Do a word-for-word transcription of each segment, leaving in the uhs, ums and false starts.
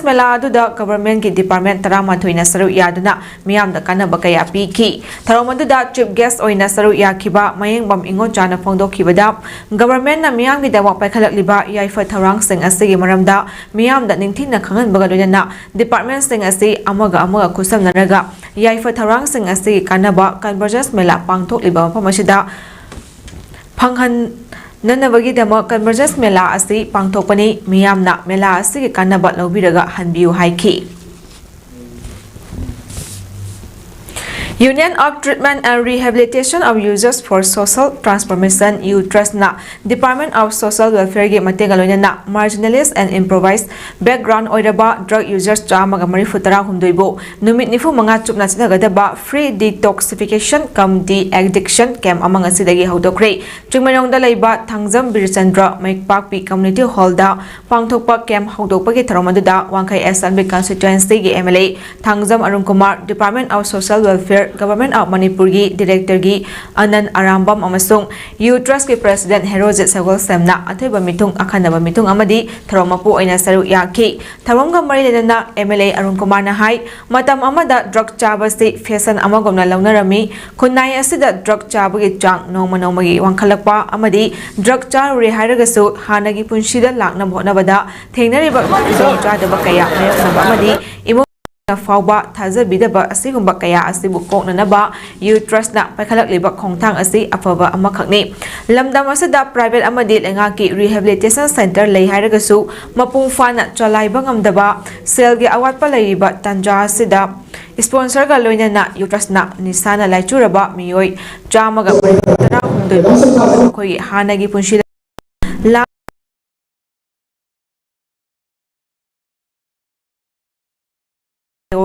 ꯃꯦꯂꯥ ꯑꯗꯨꯗ ꯒꯚꯔꯟꯃꯦꯟꯠꯀꯤ ꯗꯤꯄꯥꯔꯠꯃꯦꯟꯠ ꯇꯔꯥꯃꯥꯊꯣꯏꯅ ꯁꯔꯨꯛ ꯌꯥꯗꯨꯅ ꯃꯤꯌꯥꯝꯗ ꯀꯥꯟꯅꯕ ꯀꯌꯥ ꯄꯤꯈꯤ꯫ ꯊꯧꯔꯝ ꯑꯗꯨꯗ ꯆꯤꯐ ꯒꯦꯁ꯭ꯠ ꯑꯣꯏꯅ ꯁꯔꯨꯛ ꯌꯥꯈꯤꯕ ꯃꯌꯦꯡꯕꯝ ꯏꯉꯣꯆꯥꯅ ꯐꯣꯡꯗꯣꯛꯈꯤꯕꯗ, ꯒꯚꯔꯟꯃꯦꯟꯠꯅ ꯃꯤꯌꯥꯝꯒꯤꯗꯃꯛ ꯄꯥꯏꯈꯠꯂꯛꯂꯤꯕ ꯌꯥꯏꯐ ꯊꯧꯔꯥꯡꯁꯤꯡ ꯑꯁꯤꯒꯤ ꯃꯔꯝꯗ ꯃꯤꯌꯥꯝꯗ ꯅꯤꯡꯊꯤꯅ ꯈꯪꯍꯟꯕꯒ ꯂꯣꯏꯅꯅ ꯗꯤꯄꯥꯔꯠꯃꯦꯟꯠꯁꯤꯡ ꯑꯁꯤ ꯑꯃꯒ ꯑꯃꯒ ꯈꯨꯠꯁꯝꯅꯔꯒ ꯌꯥꯏꯐ ꯊꯧꯔꯥꯡꯁꯤꯡ ꯑꯁꯤꯒꯤ ꯀꯥꯟꯅꯕ ꯀꯟꯚꯔꯖꯦꯟꯁ ꯃꯦꯂꯥ ꯄꯥꯡꯊꯣꯛꯂꯤꯕ ꯃꯐꯝ ꯑꯁꯤꯗ ꯐꯪꯍꯟꯅꯅꯕꯒꯤꯗꯃꯛ ꯀꯟꯚꯔꯖꯦꯟꯁ ꯃꯦꯂꯥ ꯑꯁꯤ ꯄꯥꯡꯊꯣꯛꯄꯅꯤ꯫ ꯃꯤꯌꯥꯝꯅ ꯃꯦꯂꯥ ꯑꯁꯤꯒꯤ ꯀꯥꯟꯅꯕ ꯂꯧꯕꯤꯔꯒ ꯍꯟꯕꯤꯌꯨ ꯍꯥꯏꯈꯤ꯫ Union of Treatment and Rehabilitation of Users for Social Transformation, ꯌꯨ ꯇ꯭ꯔꯁꯅ Department of Social Welfareꯒꯤ ꯃꯇꯦꯡꯒ ꯂꯣꯏꯅꯅ marginalized and impoverished background ꯑꯣꯏꯔꯕ drug users ꯆꯥꯝꯃꯒ ꯃꯔꯤꯐꯨ ꯇꯔꯥꯍꯨꯝꯗꯣꯏꯕꯨ ꯅꯨꯃꯤꯠ ꯅꯤꯐꯨ ꯃꯉꯥ ꯆꯨꯞꯅ ꯆꯠꯊꯒꯗꯕ free detoxification cum de-addiction camp ꯑꯃ ꯉꯁꯤꯗꯒꯤ ꯍꯧꯗꯣꯛꯈ꯭ꯔꯦ꯫ ꯆꯤꯡꯃꯩꯔꯣꯡꯗ ꯂꯩꯕ ꯊꯥꯡꯖꯝ ꯕꯤꯔꯆꯟꯗ꯭ꯔ ꯃꯥꯏꯄꯥꯛꯄꯤ community hallꯗ ꯄꯥꯡꯊꯣꯛꯄ camp ꯍꯧꯗꯣꯛꯄꯒꯤ ꯊꯧꯔꯝ ꯑꯗꯨꯗ ꯋꯥꯡꯈꯩ Assembly Constituencyꯒꯤ M L A Thangjam Arun Kumar, Department of Social Welfare, Government of ꯃꯅꯤꯄꯨꯔꯒꯤ Directorꯒꯤ ꯑꯅꯟ ꯑꯔꯥꯝꯕꯝ ꯑꯃꯁꯨꯡ ꯌꯨ ꯇ꯭ꯔꯁꯀꯤ President ꯍꯦꯔꯣꯖꯤꯠ ꯁꯒꯣꯜꯁꯦꯝꯅ ꯑꯊꯣꯏꯕ ꯃꯤꯊꯨꯡ, ꯑꯈꯟꯅꯕ ꯃꯤꯊꯨꯡ ꯑꯃꯗꯤ ꯊꯧꯔꯝ ꯃꯄꯨ ꯑꯣꯏꯅ ꯁꯔꯨꯛ ꯌꯥꯈꯤ꯫ ꯊꯧꯔꯝꯒ ꯃꯔꯤ ꯂꯩꯅꯅ M L A ꯑꯔꯨꯟ ꯀꯨꯃꯥꯔꯅ ꯍꯥꯏ, ꯃꯇꯝ ꯑꯃꯗ drug ꯆꯥꯕꯁꯤ fashion ꯑꯃꯒꯨꯝꯅ ꯂꯧꯅꯔꯝꯃꯤ꯫ ꯈꯨꯟꯅꯥꯏ ꯑꯁꯤꯗ drug ꯆꯥꯕꯒꯤ ꯆꯥꯡ ꯅꯣꯡꯃ ꯅꯣꯡꯃꯒꯤ ꯋꯥꯡꯈꯠꯂꯛꯄ ꯑꯃꯗꯤ drug ꯆꯥꯔꯨꯔꯦ ꯍꯥꯏꯔꯒꯁꯨ ꯍꯥꯟꯅꯒꯤ ꯄꯨꯟꯁꯤꯗ ꯂꯥꯛꯅꯕ ꯍꯣꯠꯅꯕꯗ ꯊꯦꯡꯅꯔꯤꯕ ꯈꯨꯗꯣꯡꯆꯥꯗꯕ ꯀꯌꯥ ꯃꯥꯌꯣꯛꯅꯕ ꯑꯃꯗꯤ ꯏꯃꯨꯡ ꯐꯥꯎꯕ ꯊꯥꯖꯕꯤꯗꯕ ꯑꯁꯤꯒꯨꯝꯕ ꯀꯌꯥ ꯑꯁꯤꯕꯨ ꯀꯣꯛꯅꯅꯕ ꯌꯨ ꯇ꯭ꯔꯁꯅ ꯄꯥꯏꯈꯠꯂꯛꯂꯤꯕ ꯈꯣꯡꯊꯥꯡ ꯑꯁꯤ ꯑꯐꯕ ꯑꯃꯈꯛꯅꯤ꯫ ꯂꯝꯗꯝ ꯑꯁꯤꯗ private ꯑꯃꯗꯤ ꯂꯩꯉꯥꯛꯀꯤ rehabilitation centre ꯂꯩ ꯍꯥꯏꯔꯒꯁꯨ ꯃꯄꯨꯡ ꯐꯥꯅ ꯆꯂꯥꯏꯕ ꯉꯝꯗꯕ, ꯁꯦꯜꯒꯤ ꯑꯋꯥꯠꯄ ꯂꯩꯔꯤꯕ ꯇꯥꯟꯖꯥ ꯑꯁꯤꯗ sponsorꯒ ꯂꯣꯏꯅꯅ ꯌꯨ ꯇ꯭ꯔꯁꯅ ꯅꯤꯁꯥꯅ ꯂꯥꯏꯆꯨꯔꯕ ꯃꯤꯑꯣꯏ ꯆꯥꯝꯃꯒ ꯇꯔꯥꯍꯨꯝꯗꯣꯏ ꯃꯈꯣꯏꯒꯤ ꯍꯥꯟꯅꯒꯤ ꯄꯨꯟꯁꯤꯗ ꯂꯥ-,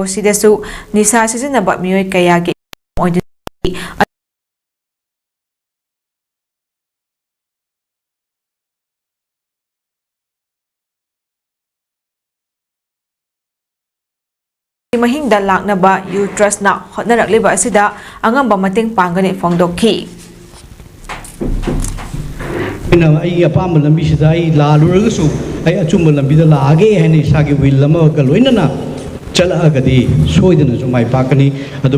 ꯁꯤꯗꯁꯨ ꯅꯤꯁꯥ ꯁꯤꯖꯤꯟꯅꯕ ꯃꯤꯑꯣꯏ ꯀꯌꯥꯒꯤ ꯑꯣꯏꯗꯨꯅ ꯃꯍꯤꯡꯗ ꯂꯥꯛꯅꯕ ꯌꯨ ꯇ꯭ꯔꯁꯅ ꯍꯣꯠꯅꯔꯛꯂꯤꯕ ꯑꯁꯤꯗ ꯑꯉꯝꯕ ꯃꯇꯦꯡ ꯄꯥꯡꯒꯅꯤ ꯐꯣꯡꯗꯣꯛꯈꯤ꯫ ꯑꯩꯅ ꯑꯩꯒꯤ ꯑꯄꯥꯝꯕ ꯂꯝꯕꯤꯁꯤꯗ ꯑꯩ ꯂꯥꯜꯂꯨꯔꯒꯁꯨ ꯑꯩ ꯑꯆꯨꯝꯕ ꯂꯝꯕꯤꯗ ꯂꯥꯛꯑꯒꯦ ꯍꯥꯏꯅ ꯏꯁꯥꯒꯤ ꯋꯤꯜ ꯑꯃꯒ ꯂꯣꯏꯅꯅ ꯆꯠꯂꯛꯑꯒꯗꯤ ꯁꯣꯏꯗꯅꯁꯨ ꯃꯥꯏ ꯄꯥꯛꯀꯅꯤ꯫ ꯑꯗꯨ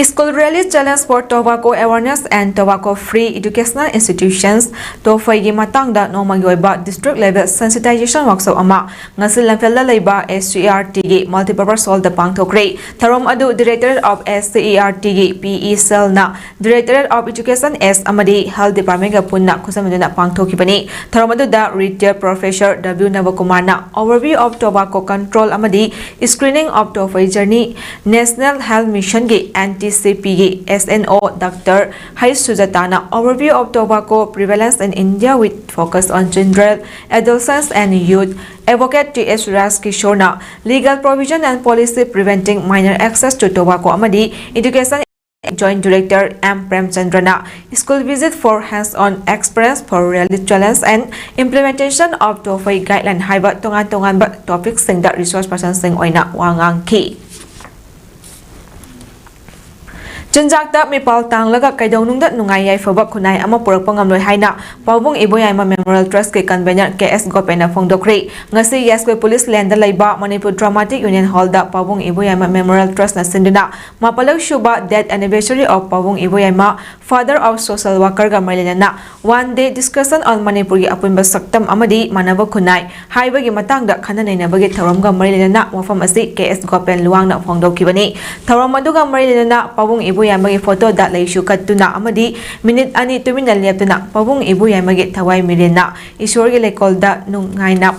School Rally Challenge for Tobacco Awareness and Tobacco Free Educational Institutions, ꯇꯣꯐꯩꯒꯤ ꯃꯇꯥꯡꯗ ꯅꯣꯡꯃꯒꯤ ꯑꯣꯏꯕ district level sensitization workshop ꯑꯃ ꯉꯁꯤ ꯂꯝꯐꯦꯜꯗ ꯂꯩꯕ S C E R T ꯒꯤ multipurpose hall ꯗ ꯄꯥꯡꯊꯣꯛꯈ꯭ꯔꯦ꯫ ꯊꯧꯔꯝ ꯑꯗꯨ Directorate of S C E R T ꯒꯤ P E cell ꯅ Directorate of Education S ꯑꯃꯗꯤ Health Department ꯒ ꯄꯨꯟꯅ ꯈꯨꯠꯁꯝꯅꯗꯨꯅ ꯄꯥꯡꯊꯣꯛꯈꯤꯕꯅꯤ꯫ ꯊꯧꯔꯝ ꯑꯗꯨꯗ Retired Professor W ꯅꯕꯀꯨꯃꯥꯔꯅ Overview of Tobacco Control ꯑꯃꯗꯤ Screening of Tobacco Journey, National Health Mission ꯒꯤ N T C P ꯒꯤ S N O Doctor H Sujata ꯅ Overview of Tobacco Prevalence in India with Focus on Children, Adolescents and Youth, Advocate T H Raj Kishore ꯅ Legal Provision and Policy Preventing Minor Access to Tobacco ꯑꯃꯗꯤ Education Joint Director M Premchandra ꯅ School Visit for Hands-on Experience for Rally Challenge and Implementation of Tobacco Guideline ꯍꯥꯏꯕ ꯇꯣꯉꯥꯟ ꯇꯣꯉꯥꯟꯕ topic ꯁꯤꯡꯗ resource person ꯁꯤꯡ ꯑꯣꯏꯅ ꯋꯥ ꯉꯥꯡꯈꯤ꯫ ꯆꯤꯟꯖꯥꯛꯇ ꯃꯤꯄꯥꯜ ꯇꯥꯡꯂꯒ ꯀꯩꯗꯧꯅꯨꯡꯗ ꯅꯨꯡꯉꯥꯏ ꯌꯥꯏꯐꯕ ꯈꯨꯟꯅꯥꯏ ꯑꯃ ꯄꯨꯔꯛꯄ ꯉꯝꯂꯣꯏ ꯍꯥꯏꯅ ꯄꯥꯕꯨꯡ ꯏꯕꯣꯌꯥꯏꯃ Memorial Trust ꯀꯤ convener K S ꯒꯣꯄꯦꯟꯅ ꯐꯣꯡꯗꯣꯛꯈ꯭ꯔꯦ꯫ ꯉꯁꯤ ꯌꯥꯏꯁꯀꯨꯜ Police Lane ꯗ ꯂꯩꯕ Manipur Dramatic Union Hall ꯗ ꯄꯥꯕꯨꯡ ꯏꯕꯣꯌꯥꯏꯃ Memorial Trust ꯅ ꯁꯤꯟꯗꯨꯅ ꯃꯥꯄꯜꯂꯣꯏ ꯁꯨꯕ Death Anniversary of ꯄꯥꯕꯨꯡ ꯏꯕꯣꯌꯥꯏꯃ, Father of Social Worker ꯒ ꯃꯔꯤ ꯂꯩꯅꯅ One Day Discussion on ꯃꯅꯤꯄꯨꯔꯒꯤ ꯑꯄꯨꯟꯕ ꯁꯛꯇꯝ ꯑꯃꯗꯤ ꯃꯥꯟꯅꯕ ꯈꯨꯟꯅꯥꯏ ꯍꯥꯏꯕꯒꯤ ꯃꯇꯥꯡꯗ ꯈꯟꯅ ꯅꯩꯅꯕꯒꯤ ꯊꯧꯔꯝꯒ ꯃꯔꯤ ꯂꯩꯅꯅ ꯋꯥꯐꯝ ꯑꯁꯤ K S ꯒꯣꯄꯦꯟ ꯂꯨꯋꯥꯡꯅ ꯐꯣꯡꯗꯣꯛꯈꯤꯕꯅꯤ꯫ ꯊꯧꯔꯝ ꯑꯗꯨꯒ ꯃꯔꯤ ꯂꯩꯅꯅ ꯄꯥꯕꯨꯡ ꯏꯕꯣꯌꯥꯏꯃꯒꯤ photo ꯗ ꯂꯩꯁꯨ ꯀꯠꯇꯨꯅ ꯑꯃꯗꯤ minute ꯑꯅꯤ ꯇꯨꯃꯤꯟꯅ ꯂꯦꯞꯇꯨꯅ ꯄꯥꯕꯨꯡ ꯏꯕꯣꯌꯥꯏꯃꯒꯤ ꯊꯋꯥꯏ ꯃꯤꯔꯦꯟꯅ ꯏꯁꯣꯔꯒꯤ ꯂꯩꯀꯣꯜꯗ ꯅꯨꯡꯉꯥꯏꯅ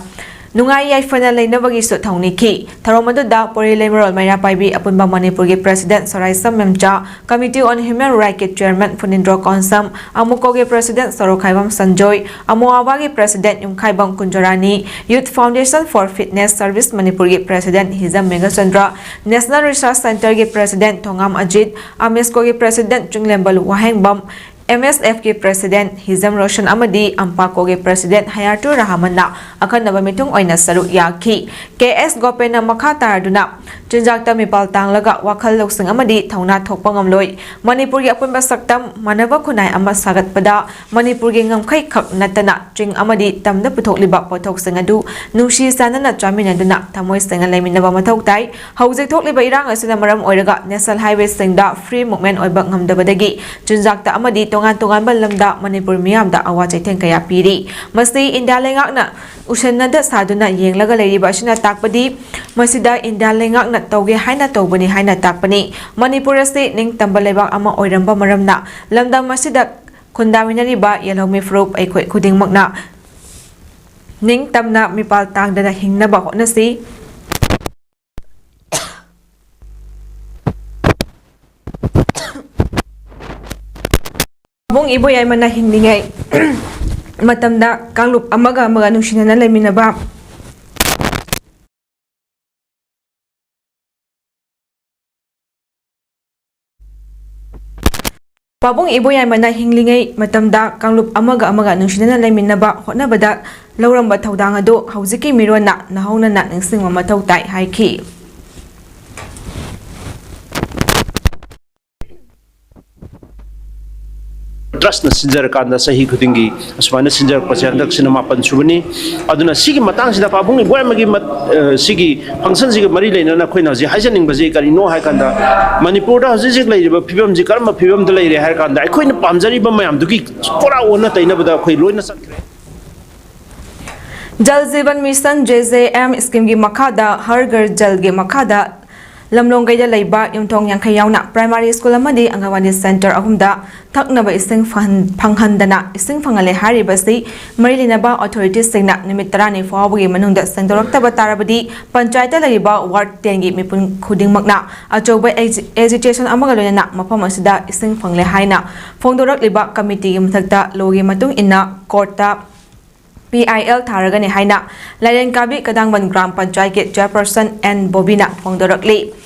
ꯅꯨꯡꯉꯥꯏ ꯌꯥꯏꯐꯅ ꯂꯩꯅꯕꯒꯤꯁꯨ ꯊꯧꯅꯤꯈꯤ꯫ ꯊꯧꯔꯝ ꯑꯗꯨꯗ ꯄꯣꯔꯩ ꯂꯩꯃꯔꯣꯜ ꯃꯩꯔꯥ ꯄꯥꯏꯕꯤ ꯑꯄꯨꯟꯕ ꯃꯅꯤꯄꯨꯔꯒꯤ President ꯁꯣꯔꯥꯏꯁꯝ ꯃꯦꯝꯆꯥ, Committee on Human Right ꯀꯤ Chairman ꯐꯨꯅꯤꯟꯗ꯭ꯔꯣ ꯀꯣꯟꯁꯝ, ꯑꯃꯨꯀꯣꯒꯤ President ꯁꯣꯔꯣꯈꯥꯏꯕꯝ ꯁꯟꯖꯣꯏ, ꯑꯃꯣ ꯑꯕꯥꯒꯤ President Yumkhaibam ꯀꯨꯟꯖꯣꯔꯥꯅꯤ, Youth Foundation for Fitness Service ꯃꯅꯤꯄꯨꯔꯒꯤ President ꯍꯤꯖꯝ ꯃꯦꯘꯆꯟꯗ꯭ꯔ, National Research Centre ꯒꯤ President ꯊꯣꯉꯥꯝ ꯑꯖꯤꯠ, ꯑꯃꯦꯁꯀꯣꯒꯤ President ꯆꯤꯡꯂꯦꯝꯕꯜ ꯋꯥꯍꯦꯡꯕꯝ, ꯑꯦꯝ ꯑꯦꯁ ꯑꯦꯐꯀꯤ ꯄ꯭ꯔꯦꯁꯤꯗꯦꯟꯠ ꯍꯤꯖꯝ ꯔꯣꯁꯟ ꯑꯃꯗꯤ ꯑꯝꯄꯥꯀꯣꯒꯤ ꯄ꯭ꯔꯦꯁꯤꯗꯦꯟꯠ ꯍꯌꯥꯇꯨꯔ ꯔꯍꯃꯟꯅ ꯑꯈꯟꯅꯕ ꯃꯤꯊꯨꯡ ꯑꯣꯏꯅ ꯁꯔꯨꯛ ꯌꯥꯈꯤ꯫ ꯀꯦ ꯑꯦꯁ ꯒꯣꯄꯦꯟꯅ ꯃꯈꯥ ꯇꯥꯔꯗꯨꯅ ꯆꯤꯟꯖꯥꯛꯇ ꯃꯤꯄꯥꯜ ꯇꯥꯡꯂꯒ ꯋꯥꯈꯜ ꯂꯧꯁꯤꯡ ꯑꯃꯗꯤ ꯊꯧꯅꯥ ꯊꯣꯛꯄ ꯉꯝꯂꯣꯏ꯫ ꯃꯅꯤꯄꯨꯔꯒꯤ ꯑꯄꯨꯟꯕ ꯁꯛꯇꯝ ꯃꯥꯟꯅꯕ ꯈꯨꯟꯅꯥꯏ ꯑꯃ ꯁꯥꯒꯠꯄꯗ ꯃꯅꯤꯄꯨꯔꯒꯤ ꯉꯝꯈꯩ ꯈꯛ ꯅꯠꯇꯅ ꯆꯤꯡ ꯑꯃꯗꯤ ꯇꯝꯗ ꯄꯨꯊꯣꯛꯂꯤꯕ ꯄꯣꯠꯊꯣꯛꯁꯤꯡ ꯑꯗꯨ ꯅꯨꯡꯁꯤ ꯆꯥꯟꯅꯅ ꯆꯥꯃꯤꯟꯅꯗꯨꯅ ꯊꯃꯣꯏ ꯁꯦꯡꯅ ꯂꯩꯃꯤꯟꯅꯕ ꯃꯊꯧ ꯇꯥꯏ꯫ ꯍꯧꯖꯤꯛ ꯊꯣꯛꯂꯤꯕ ꯏꯔꯥꯡ ꯑꯁꯤꯅ ꯃꯔꯝ ꯑꯣꯏꯔꯒ ꯅꯦꯁꯅꯦꯜ ꯍꯥꯏꯋꯦꯁꯤꯡꯗ ꯐ꯭ꯔꯤ ꯃꯨꯚꯃꯦꯟꯠ ꯑꯣꯏꯕ ꯉꯝꯗꯕꯗꯒꯤ ꯆꯤꯟꯖꯥꯛꯇ ꯑꯃꯗꯤ ꯇꯣꯉꯥꯟ ꯇꯣꯉꯥꯟꯕ ꯂꯝꯗ ꯃꯅꯤꯄꯨꯔ ꯃꯤꯌꯥꯝꯗ ꯑꯋꯥ ꯆꯩꯊꯦꯡ ꯀꯌꯥ ꯄꯤꯔꯤ꯫ ꯃꯁꯤ ꯏꯟꯗꯤꯌꯥ ꯂꯩꯉꯥꯛꯅ ꯎꯁꯟꯅꯗ ꯁꯥꯗꯨꯅ ꯌꯦꯡꯂꯒ ꯂꯩꯔꯤꯕ ꯑꯁꯤꯅ ꯇꯥꯛꯄꯗꯤ ꯃꯁꯤꯗ ꯏꯟꯗꯤꯌꯥ ꯂꯩꯉꯥꯛꯅ ꯇꯧꯒꯦ ꯍꯥꯏꯅ ꯇꯧꯕꯅꯤ ꯍꯥꯏꯅ ꯇꯥꯛꯄꯅꯤ꯫ ꯃꯅꯤꯄꯨꯔ ꯑꯁꯤ ꯅꯤꯡꯇꯝꯕ ꯂꯩꯕꯥꯛ ꯑꯃ ꯑꯣꯏꯔꯝꯕ ꯃꯔꯝꯅ ꯂꯝꯗꯝ ꯑꯁꯤꯗ ꯈꯨꯟꯗꯥꯃꯤꯟꯅꯔꯤꯕ ꯌꯦꯜꯍꯧꯃꯤ ꯐꯨꯔꯨꯞ ꯑꯩꯈꯣꯏ ꯈꯨꯗꯤꯡꯃꯛꯅ ꯅꯤꯡꯇꯝꯅ ꯃꯤꯄꯥꯜ ꯇꯥꯡꯗꯅ ꯍꯤꯡꯅꯕ ꯍꯣꯠꯅꯁꯤ꯫ ꯄꯥꯕꯨꯡ ꯏꯕꯣꯌꯥꯏꯃꯅ ꯍꯤꯡꯂꯤꯉꯩ ꯃꯇꯝꯗ ꯀꯥꯡꯂꯨꯞ ꯑꯃꯒ ꯑꯃꯒ ꯅꯨꯡꯁꯤꯅꯅ ꯂꯩꯃꯤꯟꯅꯕ꯫ ꯄꯥꯕꯨꯡ ꯏꯕꯣꯌꯥꯏꯃꯅ ꯍꯤꯡꯂꯤꯉꯩ ꯃꯇꯝꯗ ꯀꯥꯡꯂꯨꯞ ꯑꯃꯒ ꯑꯃꯒ ꯅꯨꯡꯁꯤꯅꯅ ꯂꯩꯃꯤꯟꯅꯕ ꯍꯣꯠꯅꯕꯗ ꯂꯧꯔꯝꯕ ꯊꯧꯗꯥꯡ ꯑꯗꯨ ꯍꯧꯖꯤꯛꯀꯤ ꯃꯤꯔꯣꯟꯅ ꯅꯧꯍꯧꯅꯅ ꯅꯤꯡꯁꯤꯡꯕ ꯃꯊꯧ ꯇꯥꯏ ꯍꯥꯏꯈꯤ꯫ ꯇ꯭ꯔꯁꯅ ꯁꯤꯟꯖꯔꯀꯥꯟꯗ ꯆꯍꯤ ꯈꯨꯗꯤꯡꯒꯤ ꯑꯁꯨꯃꯥꯏꯅ ꯁꯤꯟꯖꯔꯛꯄꯁꯦ ꯍꯟꯗꯛꯁꯤꯅ ꯃꯥꯄꯟ ꯁꯨꯕꯅꯤ꯫ ꯑꯗꯨꯅ ꯁꯤꯒꯤ ꯃꯇꯥꯡꯁꯤꯗ ꯄꯥꯕꯨꯡ ꯏꯕꯣꯌꯥꯏꯃꯒꯤ ꯃꯠ-, ꯑ, ꯁꯤꯒꯤ ꯐꯪꯁꯟꯁꯤꯒ ꯃꯔꯤ ꯂꯩꯅꯅ ꯑꯩꯈꯣꯏꯅ ꯍꯧꯖꯤꯛ ꯍꯥꯏꯖꯅꯤꯡꯕꯁꯤ ꯀꯔꯤꯅꯣ ꯍꯥꯏ ꯀꯥꯟꯗ, ꯃꯅꯤꯄꯨꯔꯗ ꯍꯧꯖꯤꯛ ꯍꯧꯖꯤꯛ ꯂꯩꯔꯤꯕ ꯐꯤꯕꯝꯁꯤ ꯀꯔꯝꯕ ꯐꯤꯕꯝꯗ ꯂꯩꯔꯦ ꯍꯥꯏ ꯀꯥꯟꯗ, ꯑꯩꯈꯣꯏꯅ ꯄꯥꯝꯖꯔꯤꯕ ꯃꯌꯥꯝꯗꯨꯒꯤ ꯄꯨꯔꯥ ꯑꯣꯟꯅ ꯇꯩꯅꯕꯗ ꯑꯩꯈꯣꯏ ꯂꯣꯏꯅ ꯆꯠꯈ꯭ꯔꯦ꯫ ꯖꯜ ꯖꯤꯕꯟ ꯃꯤꯁꯟ, ꯖꯦ ꯖꯦ ꯑꯦꯝ, ꯁ꯭ꯀꯤꯝꯒꯤ ꯃꯈꯥꯗ ꯍꯔ ꯘꯔ ꯖꯜꯒꯤ ꯃꯈꯥꯗ ꯂꯝꯂꯣꯡꯒꯩꯗ ꯂꯩꯕ ꯌꯨꯝꯊꯣꯡ ꯌꯥꯡꯈꯩ ꯌꯥꯎꯅ ꯄ꯭ꯔꯥꯏꯃꯥꯔꯤ ꯁ꯭ꯀꯨꯜ ꯑꯃꯗꯤ ꯑꯪꯒꯟꯋꯥꯗꯤ ꯁꯦꯟꯇꯔ ꯑꯍꯨꯝꯗ ꯊꯛꯅꯕ ꯏꯁꯤꯡ ꯐꯪꯍꯟ-, ꯐꯪꯍꯟꯗꯅ ꯏꯁꯤꯡ ꯐꯪꯍꯜꯂꯦ ꯍꯥꯏꯔꯤꯕꯁꯤ ꯃꯔꯤ ꯂꯩꯅꯕ ꯑꯣꯊꯣꯔꯤꯇꯤꯁꯤꯡꯅ ꯅꯨꯃꯤꯠ ꯇꯔꯥꯅꯤ ꯐꯥꯎꯕꯒꯤ ꯃꯅꯨꯡꯗ ꯁꯦꯡꯗꯣꯔꯛꯇꯕ ꯇꯥꯔꯕꯗꯤ ꯄꯟꯆꯥꯌꯠꯇ ꯂꯩꯔꯤꯕ ꯋꯥꯔꯗ ꯇꯦꯟꯒꯤ ꯃꯤꯄꯨꯝ ꯈꯨꯗꯤꯡꯃꯛꯅ ꯑꯆꯧꯕ ꯑꯦꯖꯤ-, ꯑꯦꯖꯤꯇꯦꯁꯟ ꯑꯃꯒ ꯂꯣꯏꯅꯅ ꯃꯐꯝ ꯑꯁꯤꯗ ꯏꯁꯤꯡ ꯐꯪꯂꯦ ꯍꯥꯏꯅ ꯐꯣꯡꯗꯣꯔꯛꯂꯤꯕ ꯀꯃꯤꯇꯤꯒꯤ ꯃꯊꯛꯇ ꯂꯣꯒꯤ ꯃꯇꯨꯡ ꯏꯟꯅ ꯀꯣꯔꯠꯇ ꯄꯤ ꯑꯥꯏ ꯑꯦꯜ ꯊꯥꯔꯒꯅꯤ ꯍꯥꯏꯅ ꯂꯥꯏꯔꯦꯟꯀꯥꯕꯤ ꯀꯗꯥꯡꯕꯟ ꯒ꯭ꯔꯥꯝ ꯄꯟꯆꯥꯌꯠꯀꯤ ꯆꯦꯌꯔꯄꯔꯁꯟ ꯑꯦꯟ ꯕꯣꯕꯤꯅ ꯐꯣꯡꯗꯣꯔꯛꯂꯤ꯫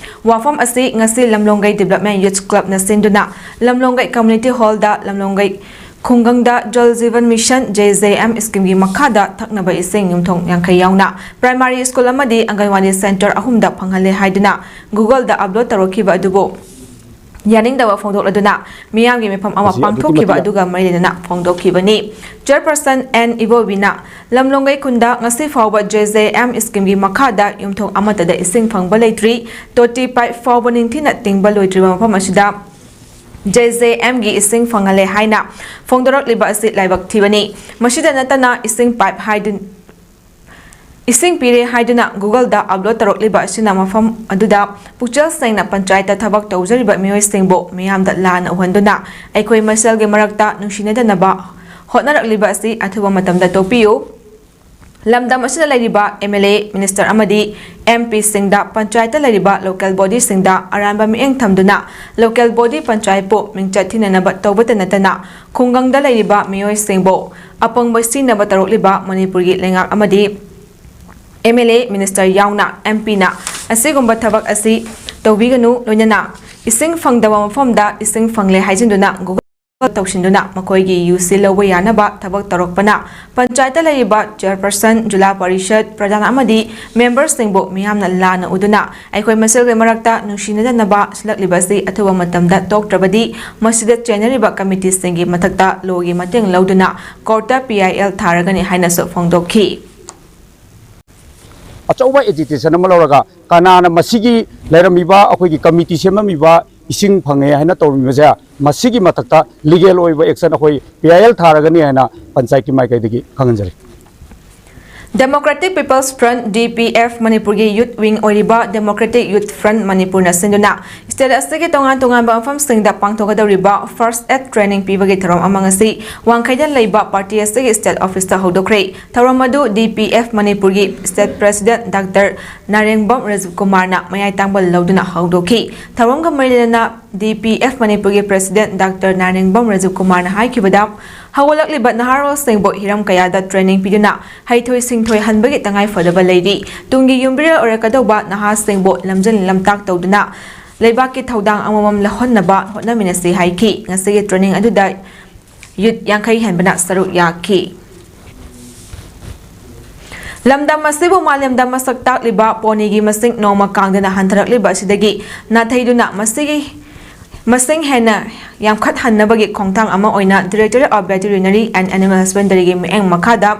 ꯋꯥꯐꯝ ꯑꯁꯤ ꯉꯁꯤ ꯂꯝꯂꯣꯡꯒꯩ ꯗꯤꯕꯦꯂꯞꯃꯦꯟ ꯌꯨꯠ ꯀ꯭ꯂꯕꯅ ꯁꯤꯟꯗꯨꯅ ꯂꯝꯂꯣꯡꯒꯩ ꯀꯝꯃ꯭ꯌꯨꯅꯤꯇꯤ ꯍꯣꯜꯗ ꯂꯝꯂꯣꯡꯒꯩ ꯈꯨꯡꯒꯪꯗ ꯖꯜ ꯖꯤꯕꯟ ꯃꯤꯁꯟ, ꯖꯦ ꯖꯦ ꯑꯦꯝ, ꯁ꯭ꯀꯤꯝꯒꯤ ꯃꯈꯥꯗ ꯊꯛꯅꯕ ꯏꯁꯤꯡ ꯌꯨꯝꯊꯣꯡ ꯌꯥꯡꯈꯩ ꯌꯥꯎꯅ ꯄ꯭ꯔꯥꯏꯃꯥꯔꯤ ꯁ꯭ꯀꯨꯜ ꯑꯃꯗꯤ ꯑꯪꯒꯟꯋꯥꯗꯤ ꯁꯦꯟꯇꯔ ꯑꯍꯨꯝꯗ ꯐꯪꯍꯜꯂꯦ ꯍꯥꯏꯗꯨꯅ ꯒꯨꯒꯜꯗ ꯑꯞꯂꯣꯗ ꯇꯧꯔꯛꯈꯤꯕ ꯑꯗꯨꯕꯨ ꯌꯥꯅꯤꯡꯗꯕ ꯐꯣꯡꯗꯣꯛꯂꯗꯨꯅ ꯃꯤꯌꯥꯝꯒꯤ ꯃꯤꯐꯝ ꯑꯃ ꯃꯁꯤ ꯑꯗꯨꯛꯀꯤ ꯄꯥꯡꯊꯣꯛꯈꯤꯕ ꯃꯇꯤꯛ ꯑꯗꯨꯒ ꯃꯔꯤ ꯂꯩꯅꯅ ꯐꯣꯡꯗꯣꯛꯈꯤꯕꯅꯤ꯫ ꯆꯦꯌꯔꯄꯔꯁꯟ ꯑꯦꯟ ꯏꯕꯣꯕꯤꯅ ꯂꯝꯂꯣꯡꯒꯩ ꯈꯨꯟꯗ ꯉꯁꯤ ꯐꯥꯎꯕ ꯖꯦ ꯖꯦ ꯑꯦꯝ ꯁ꯭ꯀꯤꯝꯒꯤ ꯃꯈꯥꯗ ꯌꯨꯝꯊꯣꯡ ꯑꯃꯠꯇꯗ ꯏꯁꯤꯡ ꯐꯪꯕ ꯂꯩꯇ꯭ꯔꯤ꯫ ꯇꯣꯇꯤ ꯄꯥꯏꯞ ꯐꯥꯎꯕ ꯅꯤꯡꯊꯤꯅ ꯇꯤꯡꯕ ꯂꯣꯏꯗ꯭ꯔꯤꯕ ꯃꯐꯝ ꯑꯁꯤꯗ ꯖꯦ ꯖꯦ ꯑꯦꯝꯒꯤ ꯏꯁꯤꯡ ꯐꯪꯍꯜꯂꯦ ꯍꯥꯏꯅ ꯐꯣꯡꯗꯣꯔꯛꯂꯤꯕ ꯑꯁꯤ ꯂꯥꯏꯕꯛ ꯊꯤꯕꯅꯤ꯫ ꯃꯁꯤꯗ ꯅꯠꯇꯅ ꯏꯁꯤꯡ ꯄꯥꯏꯞ ꯍꯥꯏꯗꯨ ꯏꯁꯤꯡ ꯄꯤꯔꯦ ꯍꯥꯏꯗꯨꯅ ꯒꯨꯒꯜꯗ ꯑꯞꯂꯣꯗ ꯇꯧꯔꯛꯂꯤꯕ ꯑꯁꯤꯅ ꯃꯐꯝ ꯑꯗꯨꯗ ꯄꯨꯛꯆꯦꯜ ꯁꯦꯡꯅ ꯄꯟꯆꯥꯌꯠꯇ ꯊꯕꯛ ꯇꯧꯖꯔꯤꯕ ꯃꯤꯑꯣꯏꯁꯤꯡꯕꯨ ꯃꯤꯌꯥꯝꯗ ꯂꯥꯟꯅ ꯎꯍꯟꯗꯨꯅ ꯑꯩꯈꯣꯏ ꯃꯁꯦꯜꯒꯤ ꯃꯔꯛꯇ ꯅꯨꯡꯁꯤꯅꯗꯅꯕ ꯍꯣꯠꯅꯔꯛꯂꯤꯕ ꯑꯁꯤ ꯑꯊꯨꯕ ꯃꯇꯝꯗ ꯇꯣꯛꯄꯤꯌꯨ꯫ ꯂꯝꯗꯝ ꯑꯁꯤꯗ ꯂꯩꯔꯤꯕ ꯑꯦꯝ ꯑꯦꯜ ꯑꯦ, ꯃꯤꯅꯤꯁꯇꯔ ꯑꯃꯗꯤ ꯑꯦꯝ ꯄꯤꯁꯤꯡꯗ ꯄꯟꯆꯥꯌꯠꯇ ꯂꯩꯔꯤꯕ ꯂꯣꯀꯦꯜ ꯕꯣꯗꯤꯁꯤꯡꯗ ꯑꯔꯥꯟꯕ ꯃꯤꯠꯌꯦꯡ ꯊꯝꯗꯨꯅ ꯂꯣꯀꯦꯜ ꯕꯣꯗꯤ ꯄꯟꯆꯥꯌꯠꯄꯨ ꯃꯤꯡꯆꯠ ꯊꯤꯅꯅꯕ ꯇꯧꯕꯇ ꯅꯠꯇꯅ ꯈꯨꯡꯒꯪꯗ ꯂꯩꯔꯤꯕ ꯃꯤꯑꯣꯏꯁꯤꯡꯕꯨ ꯑꯄꯪꯕ ꯁꯤꯖꯤꯟꯅꯕ ꯇꯧꯔꯛꯂꯤꯕ ꯃꯅꯤꯄꯨꯔꯒꯤ ꯂꯩꯉꯥꯛ ꯑꯃꯗꯤ ꯑꯦꯝ ꯑꯦꯜ ꯑꯦ, ꯃꯤꯅꯤꯁꯇꯔ ꯌꯥꯎꯅ ꯑꯦꯝ ꯄꯤꯅ ꯑꯁꯤꯒꯨꯝꯕ ꯊꯕꯛ ꯑꯁꯤ ꯇꯧꯕꯤꯒꯅꯨ, ꯂꯣꯏꯅꯅ ꯏꯁꯤꯡ ꯐꯪꯗꯕ ꯃꯐꯝꯗ ꯏꯁꯤꯡ ꯐꯪꯂꯦ ꯍꯥꯏꯖꯤꯟꯗꯨꯅ ꯒꯨꯒꯜ ꯇꯧꯁꯤꯟꯗꯨꯅ ꯃꯈꯣꯏꯒꯤ ꯌꯨꯁꯤ ꯂꯧꯕ ꯌꯥꯅꯕ ꯊꯕꯛ ꯇꯧꯔꯛꯄꯅ ꯄꯟꯆꯥꯌꯠꯇ ꯂꯩꯔꯤꯕ ꯆꯦꯌꯔꯄꯔꯁꯟ, ꯖꯤꯂꯥ ꯄꯔꯤꯁꯠ ꯄ꯭ꯔꯙꯥꯟ ꯑꯃꯗꯤ ꯃꯦꯝꯕꯔꯁꯤꯡꯕꯨ ꯃꯤꯌꯥꯝꯅ ꯂꯥꯟꯅ ꯎꯗꯨꯅ ꯑꯩꯈꯣꯏ ꯃꯁꯦꯜꯒꯤ ꯃꯔꯛꯇ ꯅꯨꯡꯁꯤꯅꯗꯅꯕ ꯁꯤꯜꯂꯛꯂꯤꯕ ꯑꯁꯤ ꯑꯊꯨꯕ ꯃꯇꯝꯗ ꯇꯣꯛꯇ꯭ꯔꯕꯗꯤ ꯃꯁꯤꯗ ꯆꯦꯟꯅꯔꯤꯕ ꯀꯃꯤꯇꯤꯁꯤꯡꯒꯤ ꯃꯊꯛꯇ ꯂꯣꯒꯤ ꯃꯇꯦꯡ ꯂꯧꯗꯨꯅ ꯀꯣꯔꯠꯇ ꯄꯤ ꯑꯥꯏ ꯑꯦꯜ ꯊꯥꯔꯒꯅꯤ ꯍꯥꯏꯅꯁꯨ ꯐꯣꯡꯗꯣꯛꯈꯤ꯫ ꯑꯆꯧꯕ ꯑꯦꯖꯤꯇꯦꯁꯟ ꯑꯃ ꯂꯧꯔꯒ ꯀꯅꯥꯅ ꯃꯁꯤꯒꯤ ꯂꯩꯔꯝꯃꯤꯕ ꯑꯩꯈꯣꯏꯒꯤ ꯀꯃꯤꯇꯤ ꯁꯦꯝꯂꯝꯃꯤꯕ ꯏꯁꯤꯡ ꯐꯪꯉꯦ ꯍꯥꯏꯅ ꯇꯧꯔꯝꯃꯤꯕꯁꯦ, ꯃꯁꯤꯒꯤ ꯃꯊꯛꯇ ꯂꯤꯒꯦꯜ ꯑꯣꯏꯕ ꯑꯦꯛꯁꯟ ꯑꯩꯈꯣꯏ ꯄꯤ ꯑꯥꯏ ꯑꯦꯜ ꯊꯥꯔꯒꯅꯤ ꯍꯥꯏꯅ ꯄꯟꯆꯥꯌꯠꯀꯤ ꯃꯥꯏꯀꯩꯗꯒꯤ ꯈꯪꯍꯟꯖꯔꯤ꯫ Democratic People's Front, D P F, ꯃꯅꯤꯄꯨꯔꯒꯤ ꯌꯨꯠ ꯋꯤꯡ ꯑꯣꯏꯔꯤꯕ Democratic Youth Front ꯃꯅꯤꯄꯨꯔꯅ ꯁꯤꯟꯗꯨꯅ ꯁ꯭ꯇꯦꯠ ꯑꯁꯤꯒꯤ ꯇꯣꯉꯥꯟ ꯇꯣꯉꯥꯟꯕ ꯃꯐꯝꯁꯤꯡꯗ ꯄꯥꯡꯊꯣꯛꯀꯗꯧꯔꯤꯕ ꯐꯥꯔꯁ ꯑꯦꯗ ꯇ꯭ꯔꯦꯅꯤꯡ ꯄꯤꯕꯒꯤ ꯊꯧꯔꯝ ꯑꯃ ꯉꯁꯤ ꯋꯥꯡꯈꯩꯗ ꯂꯩꯕ ꯄꯥꯔꯇꯤ ꯑꯁꯤꯒꯤ ꯁ꯭ꯇꯦꯠ ꯑꯣꯐꯤꯁꯇ ꯍꯧꯗꯣꯛꯈ꯭ꯔꯦ꯫ ꯊꯧꯔꯝ ꯑꯗꯨ D P F ꯃꯅꯤꯄꯨꯔꯒꯤ ꯁ꯭ꯇꯦꯠ ꯄ꯭ꯔꯦꯁꯤꯗꯦꯟꯠ ꯗꯥꯛꯇꯔ ꯅꯥꯔꯦꯡꯕꯝ ꯔꯥꯖꯤꯕ ꯀꯨꯃꯥꯔꯅ ꯃꯌꯥꯏ ꯇꯥꯡꯕ ꯂꯧꯗꯨꯅ ꯍꯧꯗꯣꯛꯈꯤ꯫ ꯊꯧꯔꯝꯒ ꯃꯔꯤ ꯂꯩꯅꯅ D P F ꯃꯅꯤꯄꯨꯔꯒꯤ ꯄ꯭ꯔꯦꯁꯤꯗꯦꯟꯠ ꯗꯥꯛꯇꯔ ꯅꯥꯔꯦꯡꯕꯝ ꯔꯥꯖꯤꯕ ꯀꯨꯃꯥꯔꯅ ꯍꯥꯏꯈꯤꯕꯗ, ꯍꯧꯒꯠꯂꯛꯂꯤꯕ ꯅꯍꯥꯔꯣꯜꯁꯤꯡꯕꯨ ꯍꯤꯔꯝ ꯀꯌꯥꯗ training ꯄꯤꯗꯨꯅ ꯍꯩꯊꯣꯏ ꯁꯤꯡꯊꯣꯏ ꯍꯟꯕꯒꯤ ꯇꯉꯥꯏ ꯐꯗꯕ ꯂꯩꯔꯤ꯫ ꯇꯨꯡꯒꯤ ꯌꯨꯝꯕꯤꯔꯦꯜ ꯑꯣꯏꯔꯛꯀꯗꯧꯕ ꯅꯍꯥꯁꯤꯡꯕꯨ ꯂꯝꯖꯤꯡ ꯂꯝꯇꯥꯛ ꯇꯧꯗꯨꯅ ꯂꯩꯕꯥꯛꯀꯤ ꯊꯧꯗꯥꯡ ꯑꯃꯃꯝ ꯂꯧꯍꯟꯅꯕ ꯍꯣꯠꯅꯃꯤꯟꯅꯁꯤ ꯍꯥꯏꯈꯤ꯫ ꯉꯁꯤꯒꯤ training ꯑꯗꯨꯗ youth ꯌꯥꯡꯈꯩ ꯍꯦꯟꯕꯅ ꯁꯔꯨꯛ ꯌꯥꯈꯤ꯫ ꯂꯝꯗꯝ ꯑꯁꯤꯕꯨ ꯃꯥꯂꯦꯝꯗ ꯃꯁꯛ ꯇꯥꯛꯂꯤꯕ ꯄꯣꯅꯤꯒꯤ ꯃꯁꯤꯡ ꯅꯣꯡꯃ ꯀꯥꯡꯗꯅ ꯍꯟꯊꯔꯛꯂꯤꯕ ꯑꯁꯤꯗꯒꯤ ꯅꯥꯊꯩꯗꯨꯅ ꯃꯁꯤꯒꯤ ꯃꯁꯤꯡ ꯍꯦꯟꯅ ꯌꯥꯝꯈꯠꯍꯟꯅꯕꯒꯤ ꯈꯣꯡꯊꯥꯡ ꯑꯃ ꯑꯣꯏꯅ Directorate of Veterinary and Animal Husbandryꯒꯤ ꯃꯤꯠꯌꯦꯡ ꯃꯈꯥꯗ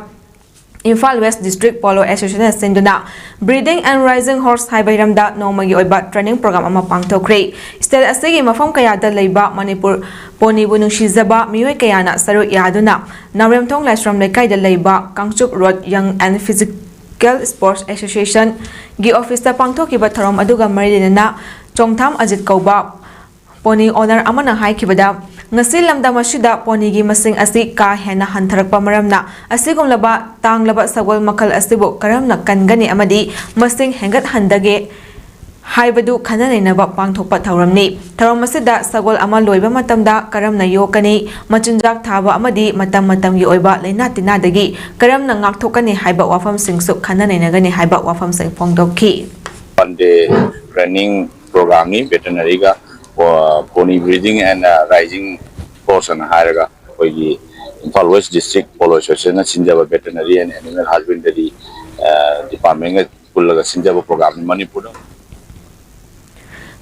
ꯏꯝꯐꯥꯜ West District Polo Associationꯅ ꯁꯤꯟꯗꯨꯅ Breeding and Raising Horse ꯍꯥꯏꯕ ꯍꯤꯔꯝꯗ ꯅꯣꯡꯃꯒꯤ ꯑꯣꯏꯕ training program ꯑꯃ ꯄꯥꯡꯊꯣꯛꯈ꯭ꯔꯦ꯫ State ꯑꯁꯤꯒꯤ ꯃꯐꯝ ꯀꯌꯥꯗ ꯂꯩꯕ ꯃꯅꯤꯄꯨꯔ ꯄꯣꯅꯤꯕꯨ ꯅꯨꯡꯁꯤꯖꯕ ꯃꯤꯑꯣꯏ ꯀꯌꯥꯅ ꯁꯔꯨꯛ ꯌꯥꯗꯨꯅ ꯅꯥꯎꯔꯦꯝꯊꯣꯡ ꯂꯥꯏꯁ꯭ꯔꯝ ꯂꯩꯀꯥꯏꯗ ꯂꯩꯕ Kangchup Road Young and Physical Sports Associationꯒꯤ officeꯇ ꯄꯥꯡꯊꯣꯛꯈꯤꯕ ꯊꯧꯔꯝ ꯑꯗꯨꯒ ꯃꯔꯤ ꯂꯩꯅꯅ ꯆꯣꯡꯊꯥꯝ ꯑꯖꯤꯠ ꯀꯧꯕ pony owner ꯑꯃꯅ ꯍꯥꯏꯈꯤꯕꯗ, ꯉꯁꯤ ꯂꯝꯗꯝ ꯑꯁꯤꯗ ꯄꯣꯅꯤꯒꯤ ꯃꯁꯤꯡ ꯑꯁꯤ ꯀꯥ ꯍꯦꯟꯅ ꯍꯟꯊꯔꯛꯄ ꯃꯔꯝꯅ, ꯑꯁꯤꯒꯨꯝꯂꯕ ꯇꯥꯡꯂꯕ ꯁꯒꯣꯜ ꯃꯈꯜ ꯑꯁꯤꯕꯨ ꯀꯔꯝꯅ ꯀꯟꯒꯅꯤ ꯑꯃꯗꯤ ꯃꯁꯤꯡ ꯍꯦꯟꯒꯠꯍꯟꯗꯒꯦ ꯍꯥꯏꯕꯗꯨ ꯈꯟꯅ ꯅꯩꯅꯕ ꯄꯥꯡꯊꯣꯛꯄ ꯊꯧꯔꯝꯅꯤ꯫ ꯊꯧꯔꯝ ꯑꯁꯤꯗ ꯁꯒꯣꯜ ꯑꯃ ꯂꯣꯏꯕ ꯃꯇꯝꯗ ꯀꯔꯝꯅ ꯌꯣꯛꯀꯅꯤ, ꯃꯆꯤꯟꯖꯥꯛ ꯊꯥꯕ ꯑꯃꯗꯤ ꯃꯇꯝ ꯃꯇꯝꯒꯤ ꯑꯣꯏꯕ ꯂꯥꯏꯅꯥ ꯇꯤꯟꯅꯥꯗꯒꯤ ꯀꯔꯝꯅ ꯉꯥꯛꯊꯣꯛꯀꯅꯤ ꯍꯥꯏꯕ ꯋꯥꯐꯝꯁꯤꯡꯁꯨ ꯈꯟꯅ ꯅꯩꯅꯒꯅꯤ ꯍꯥꯏꯕ ꯋꯥꯐꯝꯁꯤꯡ ꯐꯣꯡꯗꯣꯛꯈꯤ꯫ One day training programꯅꯤ, veterinaryꯒ pony breeding and raising horse ꯑꯅ ꯍꯥꯏꯔꯒ ꯑꯩꯈꯣꯏꯒꯤ Imphal West District Polo Associationꯅ ꯁꯤꯟꯖꯕ Veterinary and Animal Husbandry departmentꯒ ꯄꯨꯜꯂꯒ ꯁꯤꯟꯖꯕ programꯅꯤ꯫ ꯃꯅꯤꯄꯨꯔꯗ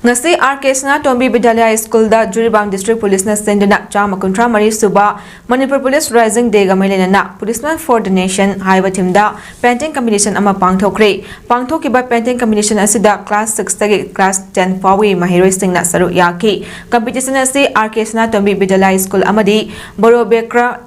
ꯉꯁꯤ R K ꯁꯅꯥꯇꯣꯝꯕꯤ ꯕꯤꯗ꯭ꯌꯥꯂꯌ ꯁ꯭ꯀꯨꯜꯗ ꯖꯤꯔꯤꯕꯥꯝ District Policeꯅ ꯁꯤꯟꯗꯨꯅ ꯆꯥꯝꯃ ꯀꯨꯟꯊ꯭ꯔꯥ ꯃꯔꯤ ꯁꯨꯕ ꯃꯅꯤꯄꯨꯔ Police Raising Dayꯒ ꯃꯔꯤ ꯂꯩꯅꯅ Policeman for the Nation ꯍꯥꯏꯕ themeꯗ painting competition ꯑꯃ ꯄꯥꯡꯊꯣꯛꯈ꯭ꯔꯦ꯫ ꯄꯥꯡꯊꯣꯛꯈꯤꯕ painting competition ꯑꯁꯤꯗ class sixꯇꯒꯤ class ten ꯐꯥꯎꯕꯒꯤ ꯃꯍꯩꯔꯣꯏꯁꯤꯡꯅ ꯁꯔꯨꯛ ꯌꯥꯈꯤ꯫ Competition ꯑꯁꯤ R K ꯁꯅꯥꯇꯣꯝꯕꯤ ꯕꯤꯗ꯭ꯌꯥꯂꯌ ꯁ꯭ꯀꯨꯜ ꯑꯃꯗꯤ ꯕꯣꯔꯣꯕꯦꯀ꯭ꯔ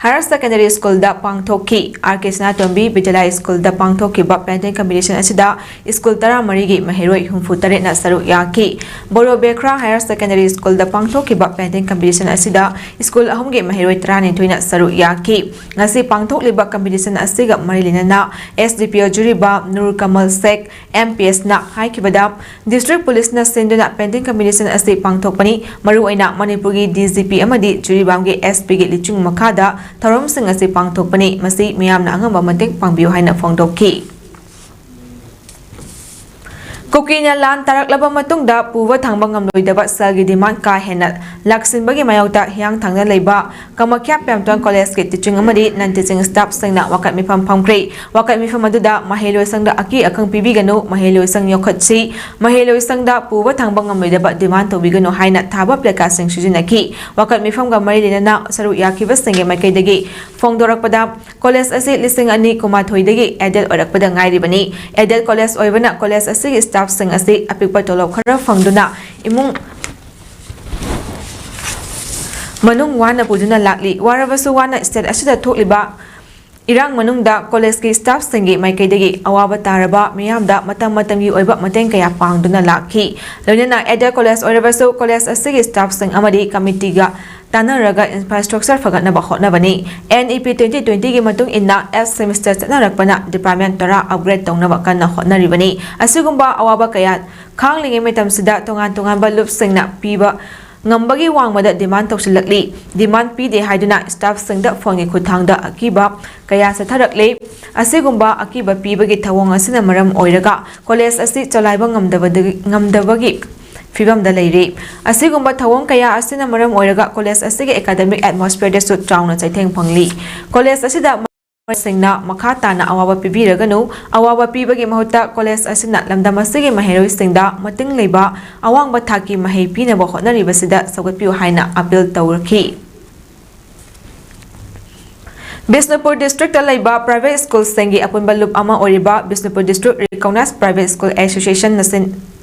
Higher Secondary Schoolꯗ ꯄꯥꯡꯊꯣꯛꯈꯤ꯫ R K ꯁꯅꯥꯇꯣꯝꯕꯤ ꯕꯤꯗ꯭ꯌꯥꯂꯌꯥ Schoolꯗ ꯄꯥꯡꯊꯣꯛꯈꯤꯕ painting competition ꯑꯁꯤꯗ school ꯇꯔꯥꯃꯔꯤꯒꯤ ꯃꯍꯩꯔꯣꯏ ꯍꯨꯝꯐꯨꯇꯔꯦꯠꯅ ꯁꯔꯨꯛ ꯌꯥꯈꯤ꯫ ꯕꯣꯔꯣ ꯕꯦꯈ꯭ꯔꯥ Higher Secondary Schoolꯗ ꯄꯥꯡꯊꯣꯛꯈꯤꯕ painting competition ꯑꯁꯤꯗ school ꯑꯍꯨꯝꯒꯤ ꯃꯍꯩꯔꯣꯏ ꯇꯔꯥꯅꯤꯊꯣꯏꯅ ꯁꯔꯨꯛ ꯌꯥꯈꯤ꯫ ꯉꯁꯤ ꯄꯥꯡꯊꯣꯛꯂꯤꯕ competition ꯑꯁꯤꯒ ꯃꯔꯤ ꯂꯩꯅꯅ S D P O ꯖꯨꯔꯤꯕꯥꯝ Nur ꯀꯃꯜ ꯁꯦꯈ, M P Sꯅ ꯍꯥꯏꯈꯤꯕꯗ, District Policeꯅ ꯁꯤꯟꯗꯨꯅ painting competition ꯑꯁꯤ ꯄꯥꯡꯊꯣꯛꯄꯅꯤ꯫ ꯃꯔꯨꯑꯣꯏꯅ ꯃꯅꯤꯄꯨꯔꯒꯤ D G P ꯑꯃꯗꯤ ꯖꯨꯔꯤꯕꯥꯝꯒꯤ S Pꯒꯤ ꯂꯨꯆꯤꯡ ꯃꯈꯥꯗ ꯊꯧꯔꯝꯁꯤꯡ ꯑꯁꯤ ꯄꯥꯡꯊꯣꯛꯄꯅꯤ꯫ ꯃꯁꯤ ꯃꯤꯌꯥꯝꯅ ꯑꯉꯝꯕ ꯃꯇꯦꯡ ꯄꯥꯡꯕꯤꯌꯨ ꯍꯥꯏꯅ ꯐꯣꯡꯗꯣꯛꯈꯤ꯫ ꯀꯨꯀꯤꯅ ꯂꯥꯟ ꯇꯥꯔꯛꯂꯕ ꯃꯇꯨꯡꯗ ꯄꯨꯕ ꯊꯥꯡꯕ ꯉꯝꯂꯣꯏꯗꯕ ꯁꯦꯜꯒꯤ demand ꯀꯥ ꯍꯦꯟꯅ ꯂꯥꯛꯁꯤꯟꯕꯒꯤ ꯃꯥꯌꯣꯛꯇ ꯍꯤꯌꯥꯡꯊꯥꯡꯗ ꯂꯩꯕ ꯀꯃꯈ꯭ꯌꯥ ꯄ꯭ꯔꯦꯝꯇꯣꯟ Collegeꯀꯤ teaching ꯑꯃꯗꯤ non teaching staffꯁꯤꯡꯅ ꯋꯥꯀꯠ ꯃꯤꯐꯝ ꯐꯝꯈ꯭ꯔꯦ꯫ ꯋꯥꯀꯠ ꯃꯤꯐꯝ ꯑꯗꯨꯗ ꯃꯍꯩꯂꯣꯏꯁꯪꯗ ꯑꯀꯤ ꯑꯈꯪ ꯄꯤꯕꯤꯒꯅꯨ, ꯃꯍꯩꯂꯣꯏꯁꯪ ꯌꯣꯛꯈꯠꯁꯤ, ꯃꯍꯩꯂꯣꯏꯁꯪꯗ ꯄꯨꯕ ꯊꯥꯡꯕ ꯉꯝꯂꯣꯏꯗꯕ demand ꯇꯧꯕꯤꯒꯅꯨ ꯍꯥꯏꯅ ꯊꯥꯕ placardꯁꯤꯡ ꯁꯤꯖꯤꯟꯅꯈꯤ꯫ ꯋꯥꯀꯠ ꯃꯤꯐꯝꯒ ꯃꯔꯤ ꯂꯩꯅꯅ ꯁꯔꯨꯛ ꯌꯥꯈꯤꯕꯁꯤꯡꯒꯤ ꯃꯥꯏꯀꯩꯗꯒꯤ ꯐꯣꯡꯗꯣꯔꯛꯄꯗ, college ꯑꯁꯤ ꯂꯤꯁꯤꯡ ꯑꯅꯤ ꯀꯨꯟꯃꯥꯊꯣꯏꯗꯒꯤ aided ꯑꯣꯏꯔꯛꯄꯗ ꯉꯥꯏꯔꯤꯕꯅꯤ꯫ Aided college ꯑꯣꯏꯕꯅ college ꯑꯁꯤꯒꯤ staffꯁꯤꯡ ꯑꯁꯤ ꯑꯄꯤꯛꯄ ꯇꯣꯂꯣꯞ ꯈꯔ ꯐꯪꯗꯨꯅ ꯏꯃꯨꯡ ꯃꯅꯨꯡ ꯋꯥꯅ ꯄꯨꯗꯨꯅ ꯂꯥꯛꯂꯤ꯫ ꯋꯥꯔꯕꯁꯨ ꯋꯥꯅ state ꯑꯁꯤꯗ ꯊꯣꯛꯂꯤꯕ ꯏꯔꯥꯡ ꯃꯅꯨꯡꯗ collegeꯀꯤ staffꯁꯤꯡꯒꯤ ꯃꯥꯏꯀꯩꯗꯒꯤ ꯑꯋꯥꯕ ꯇꯥꯔꯕ ꯃꯤꯌꯥꯝꯗ ꯃꯇꯝ ꯃꯇꯝꯒꯤ ꯑꯣꯏꯕ ꯃꯇꯦꯡ ꯀꯌꯥ ꯄꯥꯡꯗꯨꯅ ꯂꯥꯛꯈꯤ꯫ ꯂꯣꯏꯅꯅ aided college ꯑꯣꯏꯔꯕꯁꯨ college ꯑꯁꯤꯒꯤ staffꯁꯤꯡ ꯑꯃꯗꯤ committeeꯒ ꯇꯥꯟꯅꯔꯒ infrastructure ꯐꯒꯠꯅꯕ ꯍꯣꯠꯅꯕꯅꯤ꯫ N E P twenty twentyꯒꯤ ꯃꯇꯨꯡ ꯏꯟꯅ eighth semester ꯆꯠꯅꯔꯛꯄꯅ department ꯇꯔꯥ upgrade ꯇꯧꯅꯕ ꯀꯟꯅ ꯍꯣꯠꯅꯔꯤꯕꯅꯤ꯫ ꯑꯁꯤꯒꯨꯝꯕ ꯑꯋꯥꯕ ꯀꯌꯥ ꯈꯥꯡꯂꯤꯉꯩ ꯃꯇꯝꯁꯤꯗ ꯇꯣꯉꯥꯟ ꯇꯣꯉꯥꯟꯕ loopꯁꯤꯡꯅ ꯄꯤꯕ ꯉꯝꯕꯒꯤ ꯋꯥꯡꯃꯗ demand ꯇꯧꯁꯤꯜꯂꯛꯂꯤ꯫ Demand ꯄꯤꯗꯦ ꯍꯥꯏꯗꯨꯅ staffꯁꯤꯡꯗ phoneꯒꯤ ꯈꯨꯠꯊꯥꯡꯗ ꯑꯀꯤꯕ ꯀꯌꯥ ꯆꯠꯊꯔꯛꯂꯦ꯫ ꯑꯁꯤꯒꯨꯝꯕ ꯑꯀꯤꯕ ꯄꯤꯕꯒꯤ ꯊꯧꯑꯣꯡ ꯑꯁꯤꯅ ꯃꯔꯝ ꯑꯣꯏꯔꯒ college ꯑꯁꯤ ꯆꯂꯥꯏꯕ ꯉꯝꯗꯕꯗꯒꯤ, ꯉꯝꯗꯕꯒꯤ ꯐꯤꯕꯝꯗ ꯂꯩꯔꯦ꯫ ꯑꯁꯤꯒꯨꯝꯕ ꯊꯧꯑꯣꯡ ꯀꯌꯥ ꯑꯁꯤꯅ ꯃꯔꯝ ꯑꯣꯏꯔꯒ college ꯑꯁꯤꯒꯤ academic atmosphereꯗꯁꯨ ꯆꯥꯎꯅ ꯆꯩꯊꯦꯡ ꯐꯪꯂꯤ꯫ College ꯑꯁꯤꯗ ꯁꯤꯡꯅ ꯃꯈꯥ ꯇꯥꯅ ꯑꯋꯥꯕ ꯄꯤꯕꯤꯔꯒꯅꯨ꯫ ꯑꯋꯥꯕ ꯄꯤꯕꯒꯤ ꯃꯍꯨꯠꯇ college ꯑꯁꯤꯅ ꯂꯝꯗꯝ ꯑꯁꯤꯒꯤ ꯃꯍꯩꯔꯣꯏꯁꯤꯡꯗ ꯃꯇꯤꯡ ꯂꯩꯕ ꯑꯋꯥꯡꯕ ꯊꯥꯛꯀꯤ ꯃꯍꯩ ꯄꯤꯅꯕ ꯍꯣꯠꯅꯔꯤꯕꯁꯤꯗ ꯁꯧꯒꯠꯄꯤꯌꯨ ꯍꯥꯏꯅ appeal ꯇꯧꯔꯛꯈꯤ꯫ ꯕꯤꯁꯅꯨꯄꯨꯔ ꯗꯤꯁꯇ꯭ꯔꯤꯛꯇ ꯂꯩꯕ ꯄ꯭ꯔꯥꯏꯚꯦꯠ ꯁ꯭ꯀꯨꯜꯁꯤꯡꯒꯤ ꯑꯄꯨꯟꯕ ꯂꯨꯞ ꯑꯃ ꯑꯣꯏꯔꯤꯕ Bishnupur district recognise private school association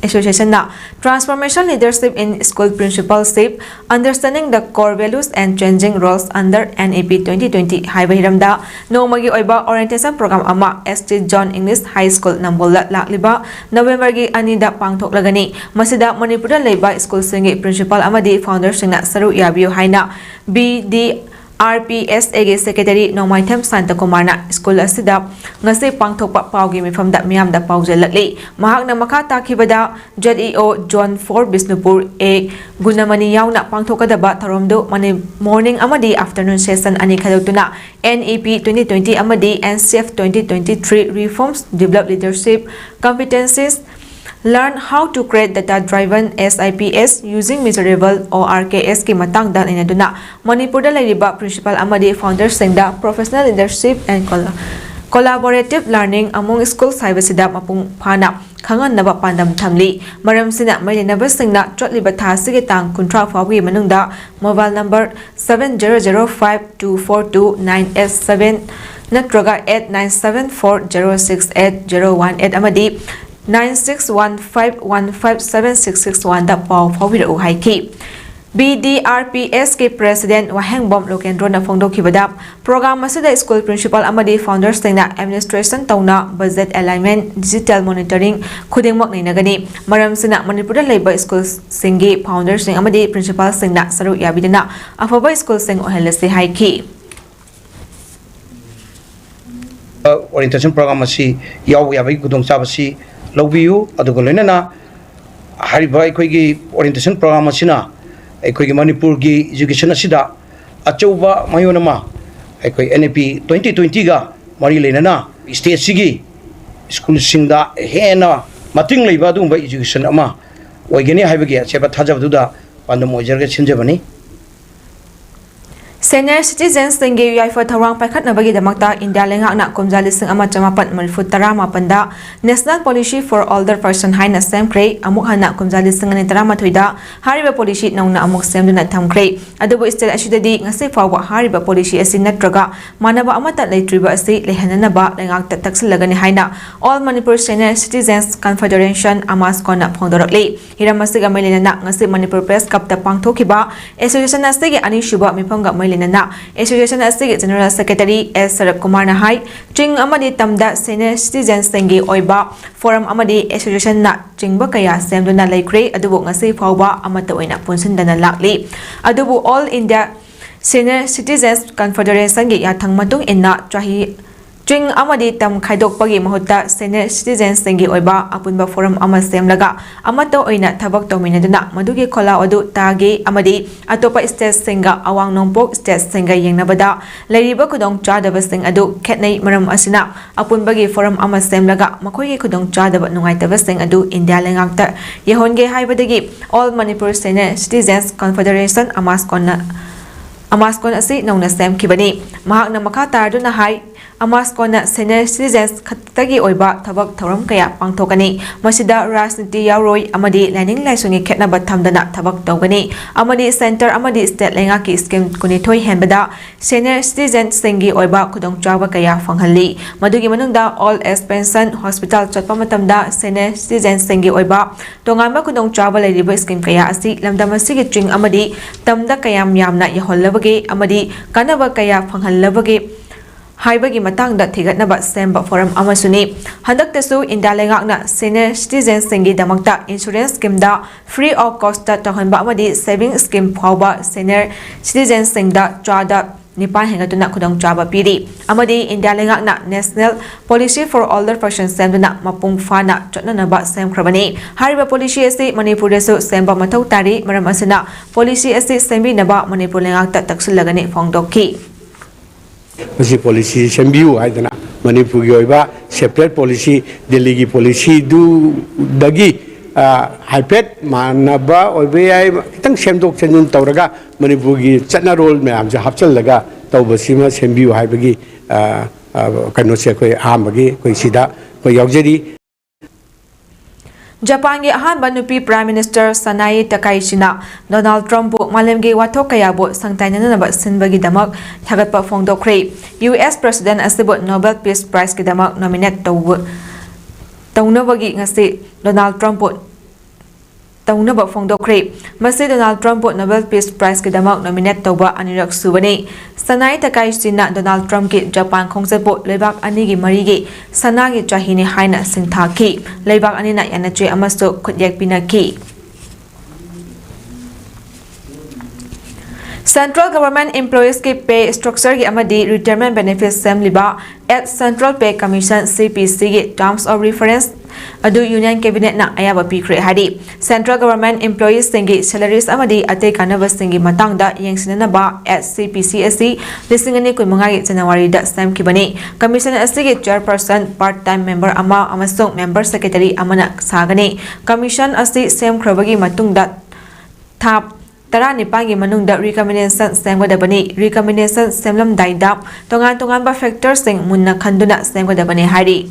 ꯑꯦꯁꯣꯁꯤꯌꯦꯁꯟꯅ Transformation Leadership in School Principalship, Understanding the Core Values and Changing Roles under N E P twenty twenty ꯍꯥꯏꯕ ꯍꯤꯔꯝꯗ ꯅꯣꯡꯃꯒꯤ ꯑꯣꯏꯕ ꯑꯣꯔꯤꯌꯦꯟꯇꯦꯁꯟ ꯄ꯭ꯔꯣꯒ꯭ꯔꯥꯝ ꯑꯃ S T John English High School ꯅꯝꯕꯣꯜꯗ ꯂꯥꯛꯂꯤꯕ ꯅꯕꯦꯝꯕꯔꯒꯤ ꯑꯅꯤꯗ ꯄꯥꯡꯊꯣꯛꯂꯒꯅꯤ꯫ ꯃꯁꯤꯗ ꯃꯅꯤꯄꯨꯔꯗ ꯂꯩꯕ ꯁ꯭ꯀꯨꯜꯁꯤꯡꯒꯤ ꯄ꯭ꯔꯤꯟꯁꯤꯄꯥꯜ ꯑꯃꯗꯤ ꯐꯥꯎꯟꯗꯔꯁꯤꯡꯅ ꯁꯔꯨꯛ ꯌꯥꯕꯤꯌꯨ ꯍꯥꯏꯅ B D R P S Aꯒꯤ ꯁꯦꯀ꯭ꯔꯦꯇꯔꯤ ꯅꯣꯡꯃꯥꯏꯊꯦꯝ ꯁꯥꯟꯇꯀꯨꯃꯥꯔꯅ ꯁ꯭ꯀꯨꯜ ꯑꯁꯤꯗ ꯉꯁꯤ ꯄꯥꯡꯊꯣꯛꯄ ꯄꯥꯎꯒꯤ ꯃꯤꯐꯝꯗ ꯃꯤꯌꯥꯝꯗ ꯄꯥꯎꯖꯦꯜꯂꯛꯂꯤ꯫ ꯃꯍꯥꯛꯅ ꯃꯈꯥ ꯇꯥꯈꯤꯕꯗ, Z E O Zone four Bishnupur A ꯒꯨꯅꯃꯅꯤ ꯌꯥꯎꯅ ꯄꯥꯡꯊꯣꯛꯀꯗꯕ ꯊꯧꯔꯝꯗꯨ ꯃꯣꯔꯅꯤꯡ ꯑꯃꯗꯤ ꯑꯥꯐꯇꯔꯅꯨꯟ ꯁꯦꯁꯟ ꯑꯅꯤ ꯈꯥꯏꯗꯣꯛꯇꯨꯅ N E P twenty twenty ꯑꯃꯗꯤ N C F twenty twenty-three reforms, develop leadership, competencies, learn how to create data driven S I P S using measurable O R K S ꯀꯤ ꯃꯇꯥꯡꯗ ꯅꯩꯅꯗꯨꯅ ꯃꯅꯤꯄꯨꯔꯗ ꯂꯩꯔꯤꯕ principal ꯑꯃꯗꯤ ꯐꯥꯎꯟꯗꯔꯁꯤꯡꯗ Professional Leadership and Colla- Collaborative Learning Among Schools ꯍꯥꯏꯕꯁꯤꯗ ꯃꯄꯨꯡ ꯐꯥꯅ ꯈꯪꯍꯟꯅꯕ ꯄꯥꯟꯗꯝ ꯊꯝꯂꯤ꯫ ꯃꯔꯝꯁꯤꯅ ꯃꯔꯤ ꯂꯩꯅꯕꯁꯤꯡꯅ ꯆꯠꯂꯤꯕ ꯊꯥ ꯑꯁꯤꯒꯤ ꯇꯥꯡ ꯀꯨꯟꯊ꯭ꯔꯥ ꯐꯥꯎꯕꯒꯤ ꯃꯅꯨꯡꯗ mobile number seven zero zero five two four two nine eight seven ꯅꯠꯇ꯭ꯔꯒ eight nine seven four zero six eight zero one eight ꯑꯃꯗꯤ nine six one five one five seven six six one ꯗ ꯄꯥꯎ ꯐꯥꯎꯕꯤꯔꯛꯎ ꯍꯥꯏꯈꯤ꯫ B D R P S ꯀꯤ president ꯋꯥꯍꯦꯡꯕꯝ ꯂꯣꯀꯦꯟꯗ꯭ꯔꯣꯅ ꯐꯣꯡꯗꯣꯛꯈꯤꯕꯗ, programme ꯑꯁꯤꯗ school principal ꯑꯃꯗꯤ ꯐꯥꯎꯟꯗꯔꯁꯤꯡꯅ administration ꯇꯧꯅ, budget alignment, digital monitoring ꯈꯨꯗꯤꯡꯃꯛ ꯅꯩꯅꯒꯅꯤ꯫ ꯃꯔꯝꯁꯤꯅ ꯃꯅꯤꯄꯨꯔꯗ ꯂꯩꯕ ꯁ꯭ꯀꯨꯜꯁꯤꯡꯒꯤ ꯐꯥꯎꯟꯗꯔꯁꯤꯡ ꯑꯃꯗꯤ ꯄ꯭ꯔꯤꯟꯁꯤꯄꯥꯜꯁꯤꯡꯅ ꯁꯔꯨꯛ ꯌꯥꯕꯤꯗꯨꯅ ꯑꯐꯕ ꯁ꯭ꯀꯨꯜꯁꯤꯡ ꯑꯣꯏꯍꯜꯂꯁꯤ ꯍꯥꯏꯈꯤ꯫ ꯑꯣꯔꯤꯌꯦꯟꯇꯦꯁꯟ ꯄ꯭ꯔꯣꯒ꯭ꯔꯥꯝ ꯑꯁꯤ ꯌꯥꯎꯕ ꯌꯥꯕꯒꯤ ꯈꯨꯗꯣꯡꯆꯥꯕꯁꯤ ꯂꯧꯕꯤꯌꯨ꯫ ꯑꯗꯨꯒ ꯂꯣꯏꯅꯅ ꯍꯥꯏꯔꯤꯕ ꯑꯩꯈꯣꯏꯒꯤ ꯑꯣꯔꯤꯌꯦꯟꯇꯦꯁꯟ ꯄ꯭ꯔꯣꯒ꯭ꯔꯥꯝ ꯑꯁꯤꯅ ꯑꯩꯈꯣꯏꯒꯤ ꯃꯅꯤꯄꯨꯔꯒꯤ ꯏꯖꯨꯀꯦꯁꯟ ꯑꯁꯤꯗ ꯑꯆꯧꯕ ꯃꯌꯣꯟ ꯑꯃ ꯑꯩꯈꯣꯏ N E P twenty twenty ꯒ ꯃꯔꯤ ꯂꯩꯅꯅ ꯁ꯭ꯇꯦꯠꯁꯤꯒꯤ ꯁ꯭ꯀꯨꯜꯁꯤꯡꯗ ꯍꯦꯟꯅ ꯃꯇꯤꯡ ꯂꯩꯕ ꯑꯗꯨꯒꯨꯝꯕ ꯏꯖꯨꯀꯦꯁꯟ ꯑꯃ ꯑꯣꯏꯒꯅꯤ ꯍꯥꯏꯕꯒꯤ ꯑꯆꯦꯠꯄ ꯊꯥꯖꯕꯗꯨꯗ ꯄꯥꯟꯗꯝ ꯑꯣꯏꯖꯔꯒ ꯁꯤꯟꯖꯕꯅꯤ꯫ Senior citizensꯁꯤꯡꯒꯤ ꯌꯥꯏꯐ ꯊꯧꯔꯥꯡ ꯄꯥꯏꯈꯠꯅꯕꯒꯤꯗꯃꯛꯇ ꯏꯟꯗꯤꯌꯥ ꯂꯩꯉꯥꯛꯅ ꯀꯨꯝꯖꯥ ꯂꯤꯁꯤꯡ ꯑꯃ ꯆꯃꯥꯄꯟ ꯃꯔꯤꯐꯨ ꯇꯔꯥ ꯃꯥꯄꯟꯗ National Policy for Older Person ꯍꯥꯏꯅ ꯁꯦꯝꯈ꯭ꯔꯦ꯫ ꯑꯃꯨꯛ ꯍꯟꯅ ꯀꯨꯝꯖꯥ ꯂꯤꯁꯤꯡ ꯑꯅꯤ ꯇꯔꯥꯃꯥꯊꯣꯏꯗ ꯍꯥꯏꯔꯤꯕ policy ꯅꯧꯅ ꯑꯃꯨꯛ ꯁꯦꯝꯗꯨꯅ ꯊꯝꯈ꯭ꯔꯦ꯫ ꯑꯗꯨꯕꯨ state ꯑꯁꯤꯗꯗꯤ ꯉꯁꯤ ꯐꯥꯎꯕ ꯍꯥꯏꯔꯤꯕ policy ꯑꯁꯤ ꯅꯠꯇ꯭ꯔꯒ ꯃꯥꯟꯅꯕ ꯑꯃꯠꯇ ꯂꯩꯇ꯭ꯔꯤꯕ ꯑꯁꯤ ꯂꯩꯍꯟꯅꯅꯕ ꯂꯩꯉꯥꯛꯇ ꯇꯛꯁꯤꯜꯂꯒꯅꯤ ꯍꯥꯏꯅ All Manipur Senior Citizens Confederation, ꯑꯃꯥꯁꯀꯣꯟꯅ ꯐꯣꯡꯗꯣꯔꯛꯂꯤ꯫ ꯍꯤꯔꯝ ꯑꯁꯤꯒ ꯃꯔꯤ ꯂꯩꯅꯅ ꯉꯁꯤ ꯃꯅꯤꯄꯨꯔ Press Clubꯇ ꯄꯥꯡꯊꯣꯛꯈꯤꯕ association ꯑꯁꯤꯒꯤ ꯑꯅꯤꯁꯨꯕ ꯃꯤꯐꯝꯒ ꯃꯔꯤ ꯂꯩꯅꯅ association ꯑꯁꯤꯒꯤ General Secretary ꯑꯦꯁ ꯁꯔꯠ ꯀꯨꯃꯥꯔꯅ ꯍꯥꯏ, ꯆꯤꯡ ꯑꯃꯗꯤ ꯇꯝꯗ senior citizensꯁꯤꯡꯒꯤ ꯑꯣꯏꯕ forum ꯑꯃꯗꯤ associationꯅ ꯆꯤꯡꯕ ꯀꯌꯥ ꯁꯦꯝꯗꯨꯅ ꯂꯩꯈ꯭ꯔꯦ, ꯑꯗꯨꯕꯨ ꯉꯁꯤ ꯐꯥꯎꯕ ꯑꯃꯠꯇ ꯑꯣꯏꯅ ꯄꯨꯟꯁꯤꯟꯗꯅ ꯂꯥꯛꯂꯤ꯫ ꯑꯗꯨꯕꯨ All India Senior Citizens Confederationꯒꯤ ꯌꯥꯊꯪ ꯃꯇꯨꯡ ꯏꯟꯅ ꯆꯍꯤ ꯆꯤꯡ ꯑꯃꯗꯤ ꯇꯝ ꯈꯥꯏꯗꯣꯛꯄꯒꯤ ꯃꯍꯨꯠꯇ senior citizensꯁꯤꯡꯒꯤ ꯑꯣꯏꯕ ꯑꯄꯨꯟꯕ forum ꯑꯃ ꯁꯦꯝꯂꯒ ꯑꯃꯠꯇ ꯑꯣꯏꯅ ꯊꯕꯛ ꯇꯧꯃꯤꯟꯅꯗꯨꯅ ꯃꯗꯨꯒꯤ ꯈꯣꯜꯂꯥꯎ ꯑꯗꯨ ꯇꯥꯒꯦ ꯑꯃꯗꯤ ꯑꯇꯣꯞꯄ statesꯁꯤꯡꯒ ꯑꯋꯥꯡ ꯅꯣꯡꯄꯣꯛ statesꯁꯤꯡꯒ ꯌꯦꯡꯅꯕꯗ ꯂꯩꯔꯤꯕ ꯈꯨꯗꯣꯡꯆꯥꯗꯕꯁꯤꯡ ꯑꯗꯨ ꯈꯦꯠꯅꯩ꯫ ꯃꯔꯝ ꯑꯁꯤꯅ ꯑꯄꯨꯟꯕꯒꯤ forum ꯑꯃ ꯁꯦꯝꯂꯒ ꯃꯈꯣꯏꯒꯤ ꯈꯨꯗꯣꯡꯆꯥꯗꯕ ꯅꯨꯡꯉꯥꯏꯇꯕꯁꯤꯡ ꯑꯗꯨ ꯏꯟꯗꯤꯌꯥ ꯂꯩꯉꯥꯛꯇ ꯌꯧꯍꯟꯒꯦ ꯍꯥꯏꯕꯗꯒꯤ All Manipur Senior Citizens Confederation, ꯑꯃꯥꯁꯀꯣꯟꯅ ꯑꯃꯥꯁꯀꯣꯟ ꯑꯁꯤ ꯅꯧꯅ ꯁꯦꯝꯈꯤꯕꯅꯤ꯫ ꯃꯍꯥꯛꯅ ꯃꯈꯥ ꯇꯥꯔꯗꯨꯅ ꯍꯥꯏ, ꯑꯃꯥꯁꯀꯣꯟꯅ senior citizens ꯈꯛꯇꯒꯤ ꯑꯣꯏꯕ ꯊꯕꯛ ꯊꯧꯔꯝ ꯀꯌꯥ ꯄꯥꯡꯊꯣꯛꯀꯅꯤ꯫ ꯃꯁꯤꯗ ꯔꯥꯖꯅꯤꯇꯤ ꯌꯥꯎꯔꯣꯏ ꯑꯃꯗꯤ ꯂꯥꯏꯅꯤꯡ ꯂꯥꯏꯁꯣꯟꯒꯤ ꯈꯦꯠꯅꯕ ꯊꯝꯗꯅ ꯊꯕꯛ ꯇꯧꯒꯅꯤ ꯑꯃꯗꯤ centre ꯑꯃꯗꯤ state ꯂꯩꯉꯥꯛꯀꯤ scheme ꯀꯨꯟꯅꯤꯊꯣꯏ ꯍꯦꯟꯕꯗ senior citizensꯁꯤꯡꯒꯤ ꯑꯣꯏꯕ ꯈꯨꯗꯣꯡꯆꯥꯕ ꯀꯌꯥ ꯐꯪꯍꯜꯂꯤ꯫ ꯃꯗꯨꯒꯤ ꯃꯅꯨꯡꯗ old age pension, hospital ꯆꯠꯄ ꯃꯇꯝꯗ senior citizensꯁꯤꯡꯒꯤ ꯑꯣꯏꯕ ꯇꯣꯉꯥꯟꯕ ꯈꯨꯗꯣꯡꯆꯥꯕ ꯂꯩꯔꯤꯕ scheme ꯀꯌꯥ ꯑꯁꯤ ꯂꯝꯗꯝ ꯑꯁꯤꯒꯤ ꯆꯤꯡ ꯑꯃꯗꯤ ꯇꯝꯗ ꯀꯌꯥꯝ ꯌꯥꯝꯅ ꯌꯧꯍꯜꯂꯕꯒꯦ ꯑꯃꯗꯤ ꯀꯥꯟꯅꯕ ꯀꯌꯥ ꯐꯪꯍꯜꯂꯕꯒꯦ ꯍꯥꯏꯕꯒꯤ ꯃꯇꯥꯡꯗ ꯊꯤꯒꯠꯅꯕ ꯁꯦꯝꯕ forum ꯑꯃꯁꯨꯅꯤ꯫ ꯍꯟꯗꯛꯇꯁꯨ ꯏꯟꯗꯤꯌꯥ ꯂꯩꯉꯥꯛꯅ senior citizensꯁꯤꯡꯒꯤꯗꯃꯛꯇ insurance schemeꯗ free of costꯇ ꯇꯧꯍꯟꯕ ꯑꯃꯗꯤ saving scheme ꯐꯥꯎꯕ senior citizensꯁꯤꯡꯗ ꯆꯥꯗ ꯅꯤꯄꯥꯟ ꯍꯦꯟꯒꯠꯇꯨꯅ ꯈꯨꯗꯣꯡꯆꯥꯕ ꯄꯤꯔꯤ ꯑꯃꯗꯤ ꯏꯟꯗꯤꯌꯥ ꯂꯩꯉꯥꯛꯅ National Policy for Older Person ꯁꯦꯝꯗꯨꯅ ꯃꯄꯨꯡ ꯐꯥꯅ ꯆꯠꯅꯅꯕ ꯁꯦꯝꯈ꯭ꯔꯕꯅꯤ꯫ ꯍꯥꯏꯔꯤꯕ policy ꯑꯁꯤ ꯃꯅꯤꯄꯨꯔꯗꯁꯨ ꯁꯦꯝꯕ ꯃꯊꯧ ꯇꯥꯔꯤ꯫ ꯃꯔꯝ ꯑꯁꯤꯅ policy ꯑꯁꯤ ꯁꯦꯝꯕꯤꯅꯕ ꯃꯅꯤꯄꯨꯔ ꯂꯩꯉꯥꯛꯇ ꯇꯛꯁꯤꯜꯂꯒꯅꯤ ꯐꯣꯡꯗꯣꯛꯈꯤ꯫ ꯃꯁꯤ policy ꯁꯦꯝꯕꯤꯌꯨ ꯍꯥꯏꯗꯅ ꯃꯅꯤꯄꯨꯔꯒꯤ ꯑꯣꯏꯕ separate policy, ꯗꯦꯜꯂꯤꯒꯤ policyꯗꯨꯗꯒꯤ ꯍꯥꯏꯐꯦꯠ ꯃꯥꯟꯅꯕ ꯑꯣꯏꯕ ꯌꯥꯏ, ꯈꯤꯇꯪ ꯁꯦꯝꯗꯣꯛ ꯁꯦꯝꯖꯤꯟ ꯇꯧꯔꯒ ꯃꯅꯤꯄꯨꯔꯒꯤ ꯆꯠꯅꯔꯣꯜ ꯃꯌꯥꯝꯁꯦ ꯍꯥꯞꯆꯤꯜꯂꯒ ꯇꯧꯕꯁꯤꯃ ꯁꯦꯝꯕꯤꯌꯨ ꯍꯥꯏꯕꯒꯤ ꯀꯩꯅꯣꯁꯦ ꯑꯩꯈꯣꯏ ꯑꯍꯥꯟꯕꯒꯤ ꯑꯩꯈꯣꯏ ꯁꯤꯗ ꯑꯩꯈꯣꯏ ꯌꯥꯎꯖꯔꯤ꯫ ꯖꯄꯥꯟꯒꯤ ꯑꯍꯥꯟꯕ ꯅꯨꯄꯤ Prime Minister ꯁꯅꯥꯏ ꯇꯀꯥꯏꯆꯤꯅ ꯗꯣꯅꯥꯜꯗ ꯇ꯭ꯔꯝꯞꯄꯨ ꯃꯥꯂꯦꯝꯒꯤ ꯋꯥꯊꯣꯛ ꯀꯌꯥꯕꯨ ꯁꯪꯇꯥꯏꯅꯅꯕ ꯁꯤꯟꯕꯒꯤꯗꯃꯛ ꯊꯥꯒꯠꯄ ꯐꯣꯡꯗꯣꯛꯈ꯭ꯔꯦ꯫ ꯌꯨ ꯑꯦꯁ President ꯑꯁꯤꯕꯨ Nobel Peace Prizeꯀꯤꯗꯃꯛ nominate ꯇꯧꯕ ꯇꯧꯅꯕꯒꯤ ꯉꯁꯤ ꯗꯣꯅꯥꯜꯗ ꯇ꯭ꯔꯝꯞꯄꯨ ꯇꯧꯅꯕ ꯐꯣꯡꯗꯣꯛꯈ꯭ꯔꯦ꯫ ꯃꯁꯤ ꯗꯣꯅꯥꯜꯗ ꯇ꯭ꯔꯝꯞꯄꯨ Nobel Peace Prizeꯀꯤꯗꯃꯛ nominate ꯇꯧꯕ ꯑꯅꯤꯔꯛ ꯁꯨꯕꯅꯤ꯫ ꯁꯅꯥꯏ ꯇꯀꯥꯏꯆꯤꯅ ꯗꯣꯅꯥꯜꯗ ꯇ꯭ꯔꯝꯞꯀꯤ ꯖꯄꯥꯟ ꯈꯣꯡꯆꯠꯄꯨ ꯂꯩꯕꯥꯛ ꯑꯅꯤꯒꯤ ꯃꯔꯤꯒꯤ ꯁꯅꯥꯒꯤ ꯆꯍꯤꯅꯤ ꯍꯥꯏꯅ ꯁꯤꯡꯊꯥꯈꯤ꯫ ꯂꯩꯕꯥꯛ ꯑꯅꯤꯅ ꯌꯥꯅꯆꯦ ꯑꯃꯁꯨ ꯈꯨꯠꯌꯦꯛ ꯄꯤꯅꯈꯤ꯫ Central Government Employeesꯀꯤ pay structureꯒꯤ ꯑꯃꯗꯤ retirement benefits ꯁꯦꯝꯂꯤꯕ Eighth Central Pay Commission CPCꯒꯤ Terms of Reference ꯑꯗꯨ Union Cabinetꯅ ꯑꯌꯥꯕ ꯄꯤꯈ꯭ꯔꯦ ꯍꯥꯏꯔꯤ꯫ Central Government Employeesꯁꯤꯡꯒꯤ salaries ꯑꯃꯗꯤ ꯑꯇꯩ ꯀꯥꯟꯅꯕꯁꯤꯡꯒꯤ ꯃꯇꯥꯡꯗ ꯌꯦꯡꯁꯤꯟꯅꯅꯕ Eighth CPC ꯑꯁꯤ ꯂꯤꯁꯤꯡ ꯑꯅꯤ ꯀꯨꯟꯃꯉꯥꯒꯤ Januaryꯗ ꯁꯦꯝꯈꯤꯕꯅꯤ꯫ Commission ꯑꯁꯤꯒꯤ chairperson part time member ꯑꯃ ꯑꯃꯁꯨꯡ member secretary ꯑꯃꯅ ꯁꯥꯒꯅꯤ꯫ Commission ꯑꯁꯤ ꯁꯦꯝꯈ꯭ꯔꯕꯒꯤ ꯃꯇꯨꯡꯗ ꯊꯥ ꯇꯔꯥꯅꯤꯄꯥꯟꯒꯤ ꯃꯅꯨꯡꯗ recommendation ꯁꯦꯝꯒꯗꯕꯅꯤ꯫ Recommendation ꯁꯦꯝꯂꯝꯗꯥꯏꯗ ꯇꯣꯉꯥꯟ ꯇꯣꯉꯥꯟꯕ factorꯁꯤꯡ ꯃꯨꯟꯅ ꯈꯟꯗꯨꯅ ꯁꯦꯝꯒꯗꯕꯅꯤ ꯍꯥꯏꯔꯤ꯫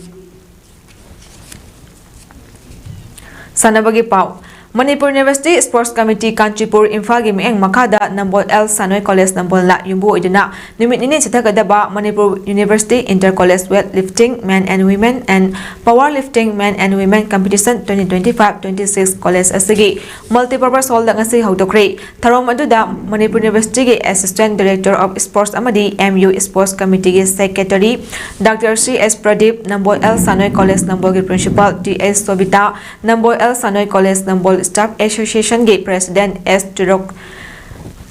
ꯁꯥꯟꯅꯕꯒꯤ ꯄꯥꯎ꯫ Manipur University Sports Committee Kanchipur ꯏꯝꯐꯥꯜꯒꯤ ꯃꯤꯠꯌꯦꯡ ꯃꯈꯥꯗ ꯅꯝꯕꯣꯜ ꯑꯦꯜ ꯁꯥꯅꯣꯏ ꯀꯣꯂꯦꯖ ꯅꯝꯕꯣꯜꯅ ꯌꯨꯝꯕꯨ ꯑꯣꯏꯗꯨꯅ ꯅꯨꯃꯤꯠ ꯅꯤꯅꯤ ꯆꯠꯊꯒꯗꯕ Manipur University Inter College Weight Lifting Men and Women and Power Lifting Men and Women Competition twenty twenty five twenty six college ꯑꯁꯤꯒꯤ multipurpose hallꯗ ꯉꯁꯤ ꯍꯧꯗꯣꯛꯈ꯭ꯔꯦ꯫ ꯊꯧꯔꯝ ꯑꯗꯨꯗ ꯃꯅꯤꯄꯨꯔ Universityꯒꯤ Assistant Director of Sports ꯑꯃꯗꯤ MU Sports Committeeꯒꯤ Secretary Doctor C S Pradip, Nambol L Sanoi college ꯅꯝꯕꯣꯜꯒꯤ Principal T S Sobita, Nambol L Sanoi college Nambol Staff Associationꯒꯤ President S ꯇꯤꯔꯣꯛ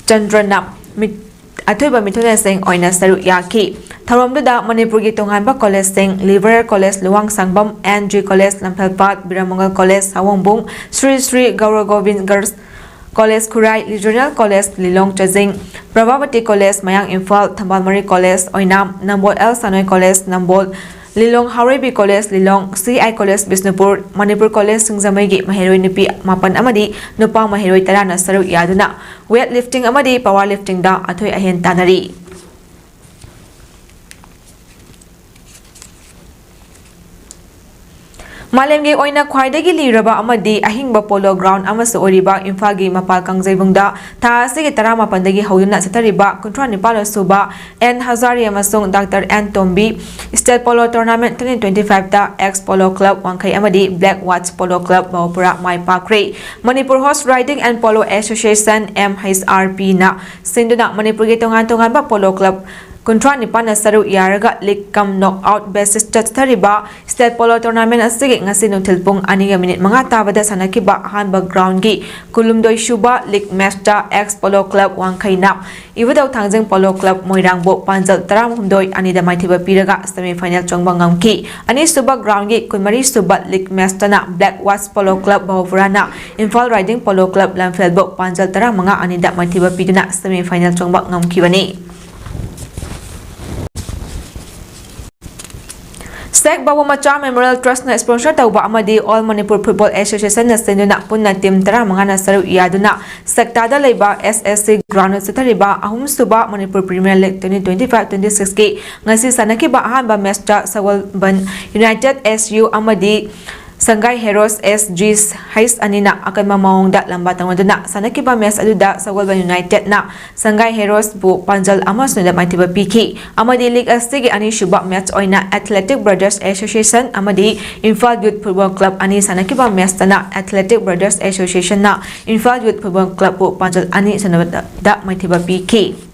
ꯆꯟꯗ꯭ꯔꯅ ꯃꯤ-, ꯑꯊꯣꯏꯕ ꯃꯤꯊꯨꯡꯂꯦꯟꯁꯤꯡ ꯑꯣꯏꯅ ꯁꯔꯨꯛ ꯌꯥꯈꯤ꯫ ꯊꯧꯔꯝꯗꯨꯗ ꯃꯅꯤꯄꯨꯔꯒꯤ ꯇꯣꯉꯥꯟꯕ ꯀꯣꯂꯦꯖꯁꯤꯡ, Liberal College ꯂꯨꯋꯥꯡꯁꯥꯡꯕꯝ, N G College ꯂꯝꯐꯦꯜꯄꯥꯠ, ꯕꯤꯔꯃꯪꯒꯜ College ꯁꯑꯣꯝꯕꯨꯡ, Shri Shri ꯒꯧꯔ ꯒꯣꯕꯤꯟ Girls College ꯈꯨꯔꯥꯏ, Regional College ꯂꯤꯂꯣꯡ ꯆꯥꯖꯤꯡ, ꯄ꯭ꯔꯚꯥꯕꯇꯤ College ꯃꯌꯥꯡ ꯏꯝꯐꯥꯜ, ꯊꯝꯕꯥꯜ ꯃꯔꯤ College Oinam, Nambol L ꯁꯥꯅꯣꯏ College Nambol, Lilong Haoreibi college Lilong, C I college Bishnupur, Manipur college ꯁꯤꯡꯖꯃꯩꯒꯤ ꯃꯍꯩꯔꯣꯏ ꯅꯨꯄꯤ ꯃꯥꯄꯟ ꯑꯃꯗꯤ ꯅꯨꯄꯥ ꯃꯍꯩꯔꯣꯏ ꯇꯔꯥꯅ ꯁꯔꯨꯛ ꯌꯥꯗꯨꯅ weight lifting ꯑꯃꯗꯤ power lifting ꯗ ꯑꯊꯣꯏ ꯑꯍꯦꯟ ꯇꯥꯟꯅꯔꯤ꯫ ꯃꯥꯂꯦꯝꯒꯤ ꯑꯣꯏꯅ ꯈ꯭ꯋꯥꯏꯗꯒꯤ ꯂꯤꯔꯕ ꯑꯃꯗꯤ ꯑꯍꯤꯡꯕ polo ground ꯑꯃꯁꯨ ꯑꯣꯏꯔꯤꯕ ꯏꯝꯐꯥꯜꯒꯤ ꯃꯄꯥꯜ ꯀꯥꯡꯖꯩꯕꯨꯡꯗ ꯊꯥ ꯑꯁꯤꯒꯤ ꯇꯔꯥꯃꯥꯄꯟꯗꯒꯤ ꯍꯧꯗꯨꯅ ꯆꯠꯊꯔꯤꯕ ꯀꯨꯟꯊ꯭ꯔꯥ ꯅꯤꯄꯥꯜ ꯁꯨꯕ ꯑꯦꯟ ꯍꯖꯥꯔꯤ ꯑꯃꯁꯨꯡ doctor N Tombi State Polo Tournament twenty twenty-five ꯗ X Polo Club ꯋꯥꯡꯈꯩ ꯑꯃꯗꯤ Black Watch Polo Club ꯕꯍꯨꯄꯨꯔꯥ my ꯄꯥꯛꯈ꯭ꯔꯦ꯫ Manipur Horse Riding and Polo Association, M H R P ꯅ ꯁꯤꯟꯗꯨꯅ ꯃꯅꯤꯄꯨꯔꯒꯤ ꯇꯣꯉꯥꯟ ꯇꯣꯉꯥꯟꯕ polo club ꯀꯨꯟꯊ꯭ꯔꯥ ꯅꯤꯄꯥꯟꯅ ꯁꯔꯨꯛ ꯌꯥꯔꯒ league cum knock out basis ꯇ ꯆꯠꯊꯔꯤꯕ State Polo Tournament ꯑꯁꯤꯒꯤ ꯉꯁꯤ ꯅꯨꯡꯊꯤꯜ ꯄꯨꯡ ꯑꯅꯤꯒ ꯃꯤꯅꯤꯠ ꯃꯉꯥ ꯇꯥꯕꯗ ꯁꯥꯟꯅꯈꯤꯕ ꯑꯍꯥꯟꯕ ground ꯒꯤ ꯀꯨꯟꯍꯨꯝꯗꯣꯏ ꯁꯨꯕ league match ꯇ X Polo Club ꯋꯥꯡꯈꯩꯅ ꯏꯕꯨꯙꯧ ꯊꯥꯡꯖꯤꯡ Polo Club ꯃꯣꯏꯔꯥꯡꯕꯨ ꯄꯥꯟꯖꯜ ꯇꯔꯥꯍꯨꯝꯗꯣꯏ ꯑꯅꯤꯗ ꯃꯥꯏꯊꯤꯕ ꯄꯤꯔꯒ semi final ꯆꯪꯕ ꯉꯝꯈꯤ꯫ ꯑꯅꯤꯁꯨꯕ ground ꯒꯤ ꯀꯨꯟꯃꯔꯤ ꯁꯨꯕ league match ꯇꯅ Black Watch Polo Club ꯕꯍꯨꯄꯨꯔꯥꯅ Imphal Riding Polo Club ꯂꯝꯐꯦꯜꯕꯨ ꯄꯥꯟꯖꯜ ꯇꯔꯥꯃꯉꯥ ꯑꯅꯤꯗ ꯃꯥꯏꯊꯤꯕ ꯄꯤꯗꯨꯅ semi final ꯆꯪꯕ ꯉꯝꯈꯤꯕꯅꯤ꯫ ꯁꯦꯈ ꯕꯥꯕꯨ ꯃꯆꯥ Memorial Trust ꯅ sponsor ꯇꯧꯕ ꯑꯃꯗꯤ All Manipur Football Association ꯅ ꯁꯤꯟꯗꯨꯅ ꯄꯨꯟꯅ team ꯇꯔꯥꯃꯉꯥꯅ ꯁꯔꯨꯛ ꯌꯥꯗꯨꯅ ꯁꯛꯇꯥꯗ ꯂꯩꯕ S S C ground ꯗ ꯆꯠꯊꯔꯤꯕ ꯑꯍꯨꯝꯁꯨꯕ Manipur Premier League twenty twenty-five twenty-six ꯀꯤ ꯉꯁꯤ ꯁꯥꯟꯅꯈꯤꯕ ꯑꯍꯥꯟꯕ match ꯇ ꯁꯒꯣꯜꯕꯟ United S U ꯑꯃꯗꯤ ꯁꯪꯒꯥꯏ Heroes S G H ꯑꯅꯤꯅ ꯑꯀꯟꯕ ꯃꯑꯣꯡꯗ ꯂꯝꯕꯥ ꯇꯧꯅꯗꯨꯅ ꯁꯥꯟꯅꯈꯤꯕ match ꯑꯗꯨꯗ ꯁꯒꯣꯜꯕꯟ United ꯅ ꯁꯪꯒꯥꯏ Heroes ꯕꯨ ꯄꯥꯟꯖꯜ ꯑꯃ ꯁꯨꯟꯅꯗ ꯃꯥꯏꯊꯤꯕ ꯄꯤꯈꯤ꯫ ꯑꯃꯗꯤ league ꯑꯁꯤꯒꯤ ꯑꯅꯤꯁꯨꯕ match ꯑꯣꯏꯅ Athletic Brothers Association ꯑꯃꯗꯤ Imphal Youth Football Club ꯑꯅꯤ ꯁꯥꯟꯅꯈꯤꯕ match ꯇꯅ Athletic Brothers Association ꯅ Imphal Youth Football Club ꯕꯨ ꯄꯥꯟꯖꯜ ꯑꯅꯤ ꯁꯨꯟꯅꯗ ꯃꯥꯏꯊꯤꯕ ꯄꯤꯈꯤ꯫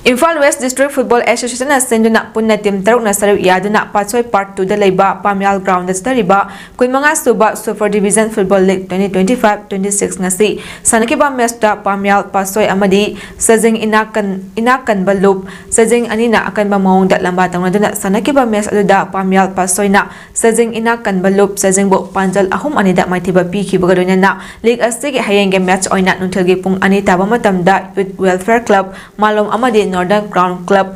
Imphal West District Football Association ꯅ ꯁꯤꯟꯗꯨꯅ ꯄꯨꯟꯅ team ꯇꯔꯨꯛꯅ ꯁꯔꯨꯛ ꯌꯥꯗꯨꯅ ꯄꯥꯠꯁꯣꯏ Part two ꯗ ꯂꯩꯕ ꯄꯥꯝꯌꯥꯜ ground ꯗ ꯆꯠꯊꯔꯤꯕ ꯀꯨꯟꯃꯉꯥ ꯁꯨꯕ Super Division Football League twenty twenty-five twenty-six ꯉꯁꯤ ꯁꯥꯟꯅꯈꯤꯕ match ꯇ ꯄꯥꯝꯌꯥꯜ ꯄꯥꯠꯁꯣꯏ ꯑꯃꯗꯤ ꯁꯖꯤꯡ ꯏꯅꯥꯛ ꯀꯟ-, ꯏꯅꯥꯛ ꯀꯟꯕ ꯂꯨꯞ ꯁꯖꯤꯡ ꯑꯅꯤꯅ ꯑꯀꯟꯕ ꯃꯑꯣꯡꯗ ꯂꯝꯕꯥ ꯇꯧꯅꯗꯨꯅ ꯁꯥꯟꯅꯈꯤꯕ match ꯑꯗꯨꯗ ꯄꯥꯝꯌꯥꯜ ꯄꯥꯠꯁꯣꯏꯅ ꯁꯖꯤꯡ ꯏꯅꯥꯛ ꯀꯟꯕ ꯂꯨꯞ ꯁꯖꯤꯡꯕꯨ ꯄꯥꯟꯖꯜ ꯑꯍꯨꯝ ꯑꯅꯤꯗ ꯃꯥꯏꯊꯤꯕ ꯄꯤꯈꯤꯕꯒ ꯂꯣꯏꯅꯅ league ꯑꯁꯤꯒꯤ ꯍꯌꯦꯡꯒꯤ match ꯑꯣꯏꯅ ꯅꯨꯡꯊꯤꯜꯒꯤ ꯄꯨꯡ ꯑꯅꯤ ꯇꯥꯕ ꯃꯇꯝꯗ Youth Welfare Club ꯃꯥꯂꯣꯝ ꯑꯃꯗꯤ Northern Crown Club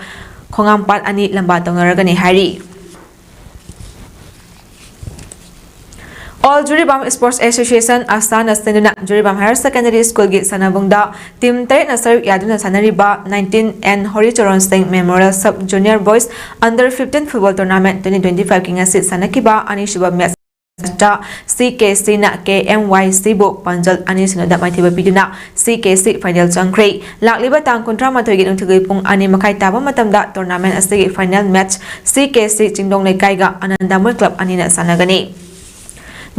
ꯈꯣꯡꯉꯥꯝꯄꯥꯠ ꯑꯅꯤ ꯂꯝꯕꯥ ꯇꯧꯅꯔꯒꯅꯤ ꯍꯥꯏꯔꯤ꯫ All ꯖꯤꯔꯤꯕꯥꯝ Sports Association, ꯑꯁꯥꯅ ꯁꯤꯟꯗꯨꯅ ꯖꯤꯔꯤꯕꯥꯝ Higher Secondary School ꯒꯤ ꯁꯥꯟꯅꯕꯨꯡꯗ team ꯇꯔꯦꯠꯅ ꯁꯔꯨꯛ ꯌꯥꯗꯨꯅ ꯁꯥꯟꯅꯔꯤꯕ nineteen N ꯍꯣꯔꯤ ꯆꯣꯔꯣꯟ ꯁꯤꯡ Memorial Sub Junior Boys Under fifteen Football Tournament twenty twenty-five ꯀꯤ ꯉꯁꯤ ꯁꯥꯟꯅꯈꯤꯕ ꯑꯅꯤꯁꯨꯕ match ꯇ C K C ꯅ K M Y C ꯕꯨ ꯄꯥꯟꯖꯜ ꯑꯅꯤ ꯁꯤꯅꯣꯗ ꯃꯥꯏꯊꯤꯕ ꯄꯤꯗꯨꯅ C K C final ꯆꯪꯈ꯭ꯔꯦ꯫ ꯂꯥꯛꯂꯤꯕ ꯇꯥꯡ ꯀꯨꯟꯊ꯭ꯔꯥ ꯃꯥꯊꯣꯏꯒꯤ ꯅꯨꯡꯊꯤꯜꯒꯤ ꯄꯨꯡ ꯑꯅꯤ ꯃꯈꯥꯏ ꯇꯥꯕ ꯃꯇꯝꯗ tournament ꯑꯁꯤꯒꯤ final match C K C ꯆꯤꯡꯗꯣꯡ ꯂꯩꯀꯥꯏꯒ ꯑꯅꯟꯗꯃꯣꯏ club ꯑꯅꯤꯅ ꯁꯥꯟꯅꯒꯅꯤ꯫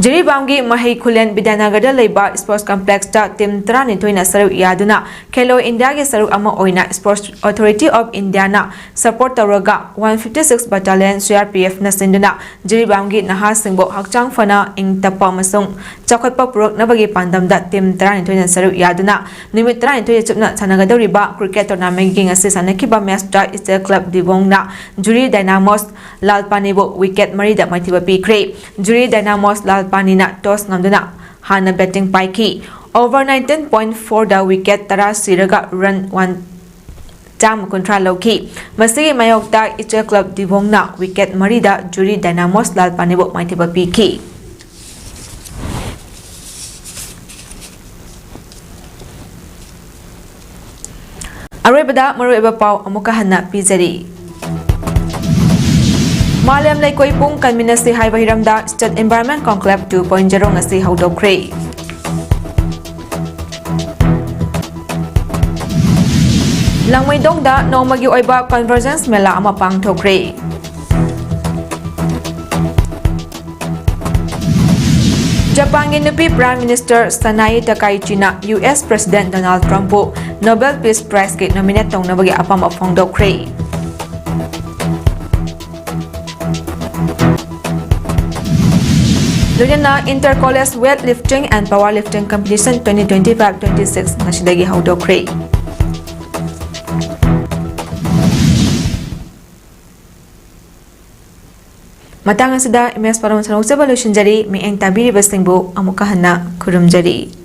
ꯖꯤꯔꯤꯕꯥꯝꯒꯤ ꯃꯍꯩ ꯈꯨꯂꯦꯟ ꯕꯤꯗ꯭ꯌꯥꯅꯒꯔꯗ ꯂꯩꯕ Sports Complex ꯇ team ꯇꯔꯥꯅꯤꯊꯣꯏꯅ ꯁꯔꯨꯛ ꯌꯥꯗꯨꯅ ꯈꯦꯂꯣ ꯏꯟꯗꯤꯌꯥꯒꯤ ꯁꯔꯨꯛ ꯑꯃ ꯑꯣꯏꯅ Sports Authority of India ꯅ support ꯇꯧꯔꯒ one fifty six Battalion C R P F ꯅ ꯁꯤꯟꯗꯨꯅ ꯖꯤꯔꯤꯕꯥꯝꯒꯤ ꯅꯍꯥꯁꯤꯡꯕꯨ ꯍꯛꯆꯥꯡ ꯐꯅ, ꯏꯪ ꯇꯞꯄ ꯑꯃꯁꯨꯡ ꯆꯥꯎꯈꯠꯄ ꯄꯨꯔꯛꯅꯕꯒꯤ ꯄꯥꯟꯗꯝꯗ team ꯇꯔꯥꯅꯤꯊꯣꯏꯅ ꯁꯔꯨꯛ ꯌꯥꯗꯨꯅ ꯅꯨꯃꯤꯠ ꯇꯔꯥꯅꯤꯊꯣꯏ ꯆꯨꯞꯅ ꯁꯥꯟꯅꯒꯗꯧꯔꯤꯕ cricket tournament ꯀꯤ ꯉꯁꯤ ꯁꯥꯟꯅꯈꯤꯕ match ꯇ ꯏꯆꯦꯜ club ꯗꯤꯕꯣꯡꯅ ꯖꯨꯔꯤ Dynamos ꯂꯥꯜꯄꯥꯅꯤꯕꯨ wicket ꯃꯔꯤꯗ ꯃꯥꯏꯊꯤꯕ ꯄꯤꯈ꯭ꯔꯦ꯫ ꯖꯨꯔꯤ Dynamos ꯂꯥꯜꯄꯥꯅꯤꯅ toss ꯉꯝꯗꯨꯅ ꯍꯥꯟꯅ batting ꯄꯥꯏꯈꯤ꯫ Over nineteen point four ꯗ wicket ꯇꯔꯥ ꯁꯤꯔꯒ run one ꯆꯥꯝꯃ ꯀꯨꯟꯊ꯭ꯔꯥ ꯂꯧꯈꯤ꯫ ꯃꯁꯤꯒꯤ ꯃꯥꯌꯣꯛꯇ ꯏꯆꯦꯜ club ꯗꯤꯕꯣꯡꯅ wicket ꯃꯔꯤꯗ ꯖꯨꯔꯤ Dynamos ꯂꯥꯜꯄꯥꯅꯤꯕꯨ ꯃꯥꯏꯊꯤꯕ ꯄꯤꯈꯤ꯫ ꯑꯔꯣꯏꯕꯗ ꯃꯔꯨꯑꯣꯏꯕ ꯄꯥꯎ ꯑꯃꯨꯛꯀ ꯍꯟꯅ ꯄꯤꯖꯔꯤ꯫ ꯃꯥꯂꯦꯝ ꯂꯩꯀꯣꯏ ꯄꯨꯡ ꯀꯟꯃꯤꯟꯅꯁꯤ ꯍꯥꯏꯕ ꯍꯤꯔꯝꯗ State Environment Conclave two point zero ꯉꯁꯤ ꯍꯧꯗꯣꯛꯈ꯭ꯔꯦ꯫ ꯂꯥꯡꯃꯩꯗꯣꯡꯗ ꯅꯣꯡꯃꯒꯤ ꯑꯣꯏꯕ Convergence ꯃꯦꯂꯥ ꯑꯃ ꯄꯥꯡꯊꯣꯛꯈ꯭ꯔꯦ꯫ ꯖꯄꯥꯟꯒꯤ ꯅꯨꯄꯤ Prime Minister ꯁꯅꯥꯏ ꯇꯀꯥꯏꯆꯤꯅ U S President Donald Trump ꯄꯨ Nobel Peace Prize ꯀꯤ nominate ꯇꯧꯅꯕꯒꯤ ꯑꯄꯥꯝꯕ ꯐꯣꯡꯗꯣꯛꯈ꯭ꯔꯦ꯫ ꯂꯣꯏꯅꯅ Inter College Weight Lifting and Power Lifting Competition twenty twenty-five twenty-six ꯉꯁꯤꯗꯒꯤ ꯍꯧꯗꯣꯛꯈ꯭ꯔꯦ꯫ ꯃꯇꯥꯡ ꯑꯁꯤꯗ ꯏꯃꯦꯖ ꯄꯥꯎꯔꯧ ꯁꯟꯗꯣꯛꯆꯕ ꯂꯣꯏꯁꯤꯟꯖꯔꯤ꯫ ꯃꯤꯠꯌꯦꯡ ꯇꯥꯕꯤꯔꯤꯕꯁꯤꯡꯕꯨ ꯑꯃꯨꯛꯀ ꯍꯟꯅ ꯈꯨꯔꯨꯝꯖꯔꯤ꯫